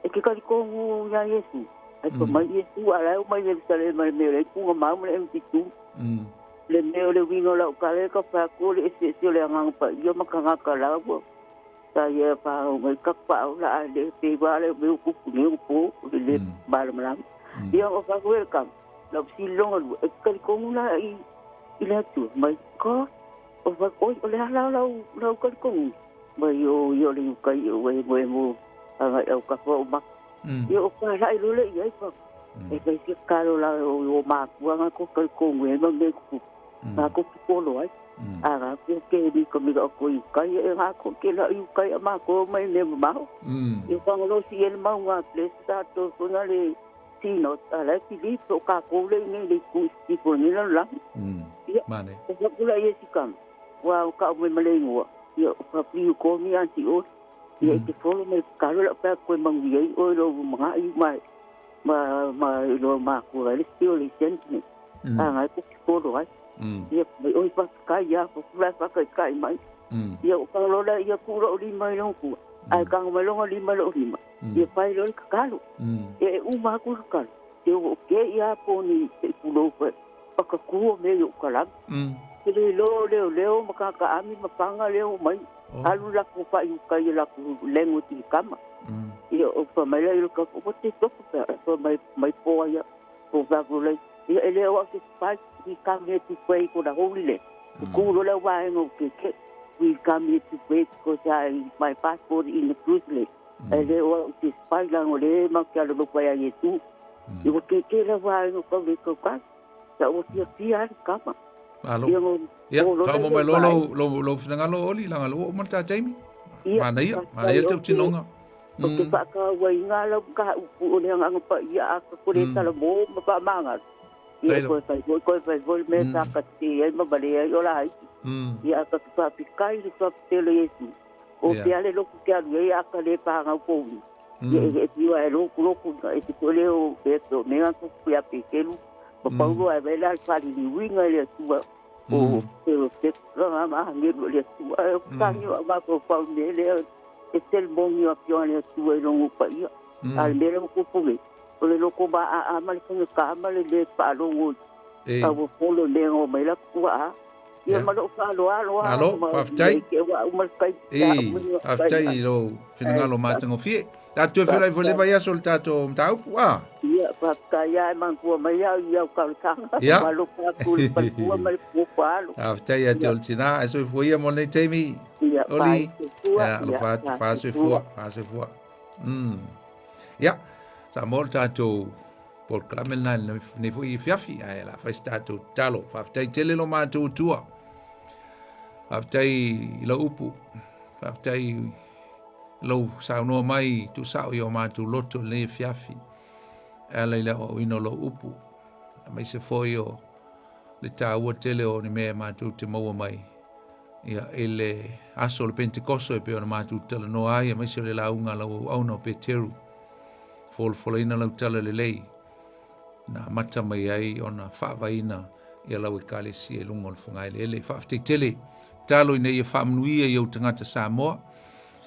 E ke kalikongo ia Iesu. Ai pa mai Iesu ala o mai Jerusalema le mea le kunga mau le MT2. Le mea o le uiga o lau kale ka pa ko le ese ese o le agaga paia ma kagaka laua. Sa ia pa o ngai ka pa o la a le pe wa le me ku ku ne po o le le malamalama. Ia o fa welcome. Lau silonga lu e kali kongu la i i le atu mai ko o fa oi o le ala lau lau kali kongu. Mai o i o le ukai o e mo e mo anga au ka fa o ma. Ia o ka lai lo le ia i pa. E fai se kalo la o o makua nga ko kali kongu e ma me ku. Nga ko ki polo ai. A nga ko ke ni ko mi ko i kai e nga ko ke la i kai a ma ko mai me ma. I ka ngolo si el mau nga place ta to ko na le tino a la ki li to ka ko le ni le ku si ko ni la la. Ia. Mane. O ka kula ia si kam. Wa ka o me male ngua. Ia o ka pri ko mi anti o. Ia i te folo me kalo la pa ko mangu ia o lo mga i mai. Ma ma lo ma ku le si o le sent ni. A ngai ko ki polo ai. Ia mai oi pa kai ia ko kula pa kai kai mai. Ia o ka lo la ia ku lo li mai lo ku. Ai ka mai lo li mai lo li mai. Ia pai lo ka kalo. Ia e uma ku ka kalo. Te o ke ia po ni te ku lo pa. Pa ka ku o me yo ka la. Te le lo leo leo ma ka ka ami ma panga leo mai. Alu la ku pa i kai la ku lengo ti kama. Ia o pa mai la i ka ko te toku pa pa mai mai po ia po pa ku le. Ia e leo au se pai i ka me tu pei ko la holi le. Ku lo la wa ngo ke ke. We come here to pray because I my passport in the cruise le. E leo au se pai la ngo le ma ke alo pa ia Yesu. I o ke ke la wa ngo ka le ka ka. Sa o tia tia kama. Alo. Ia ngo Ia, o lo tau le mo mai le lo vai. lo lo lo finangalo oli langa lo o mo ta Jamie. Ia, Mana ia, faafetai mana ia o te ke- tinoga. O ke whaakauai ngā lau ka upu o le anganga pa ia a ka kore tala mō ma wha manga. Ia Tailo. koe whai hoi, koe whai hoi me tā ka te ai ma wale ai o la ai. Ia a ka te whapi kai le whapi tele Yesu. O Ia. te ale loku ke alu e a ka le pāngau pōuni. Ia e e piwa e loku loku e te kore o e to me ngā kuku ia pe kelu. Ma paulo ai wela al whari ni winga le atua. O te o te kanga maha ngeru le atua. E o kangi o mako pau me le e tel mongi o pio le atua i longo pa ia. A le mele mo kupunge. O le loko ma a a ma le kunga ka ma le le pa longo. E. A wo polo le ngo mai la kua a. Ia Ia. ma lo ka lo a lo a. Alo, ma- faafetai. Ke wa uma kai. E, faafetai i lou finagalo matagofie. Tatou e feiloai foi le vaiaso le tatou mataupu a. Ia, faafetai ia e mangua mai au i au kaulataga. Ia. Malo ka ku le palpua ma le pupa alo. Faafetai ia te o le tinā, e soifua ia mo lenei taimi. Ia, Oli. faaisoifua, Ia, ia, alofa atu, faaisoifua. faasoifua, faasoifua. Ia, sa mo le tatou polokalame lena i lenei foi afiafi, ae o le a fai se tatou tatalo. Faafetai tele lo matou Atua. Faafetai i lau upu. Faafetai i lou saunoa mai tuusao i o matou loto i lenei afiafi. E ala i le aoaoina o lou upu. Aemaise foi o le taua tele o ni mea e matou te maua mai. Ia, i le aso o le Pentekoso e pei ona matou talanoa ai, aemaise o le lauga a lau auauna o Peteru. Folafolaina lau tala lelei, na amata mai ai ona faavaeina ia lau ekalesia i luga o le fogaeleele. Faafetai tele, talo ina ia faamanuia i ou tagata Samoa,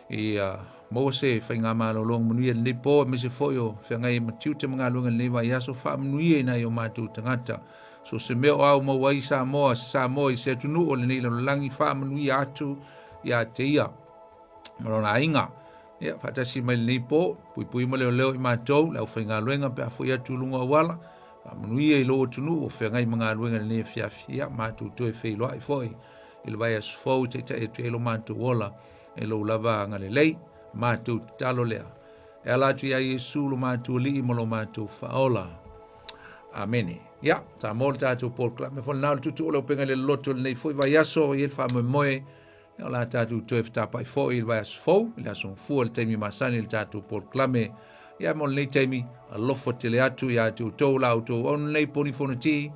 ia maua se faigamalologa manuia i lenei po, aemaise foi o feagai ai ma tiute ma galuega i lenei vaiaso, faamanuia i nai o matou tagata. So se mea o au maua ai Samoa, se Samoa i se atunuu o lenei lalolagi, faamanuia atu ia te ia ma lona aiga. Ia, faatasi mai lenei po, puipui ma leoleo i matou, le aufaigaluega pe a foi atu i luga o auala, faamanuia i lou atunuu o feagai ma galuega i lenei afiafi. Ia, matou toe feiloai foi i le vaiaso fou, taitai atu ai lo matou ola e lou lava agalelei. Matou tatalo lea. E ala atu ia Iesu lo matou Alii ma lo matou Faaola. Amene. Ia, sa mo le tatou polokalame foi lena o le tutu o le upega i le loloto i lenei foi vaiaso i le faamoemoe. Ia, o la tatou toe fetapai foi i le vaiaso fou, i le aso gafua i le taimi masani i le tatou polokalame. Ia mo lenei taimi, alofa tele atu ia te outou la outou auauna nei Poni Fonoti,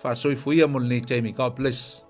faasoifua ia mo lenei taimi. God bless.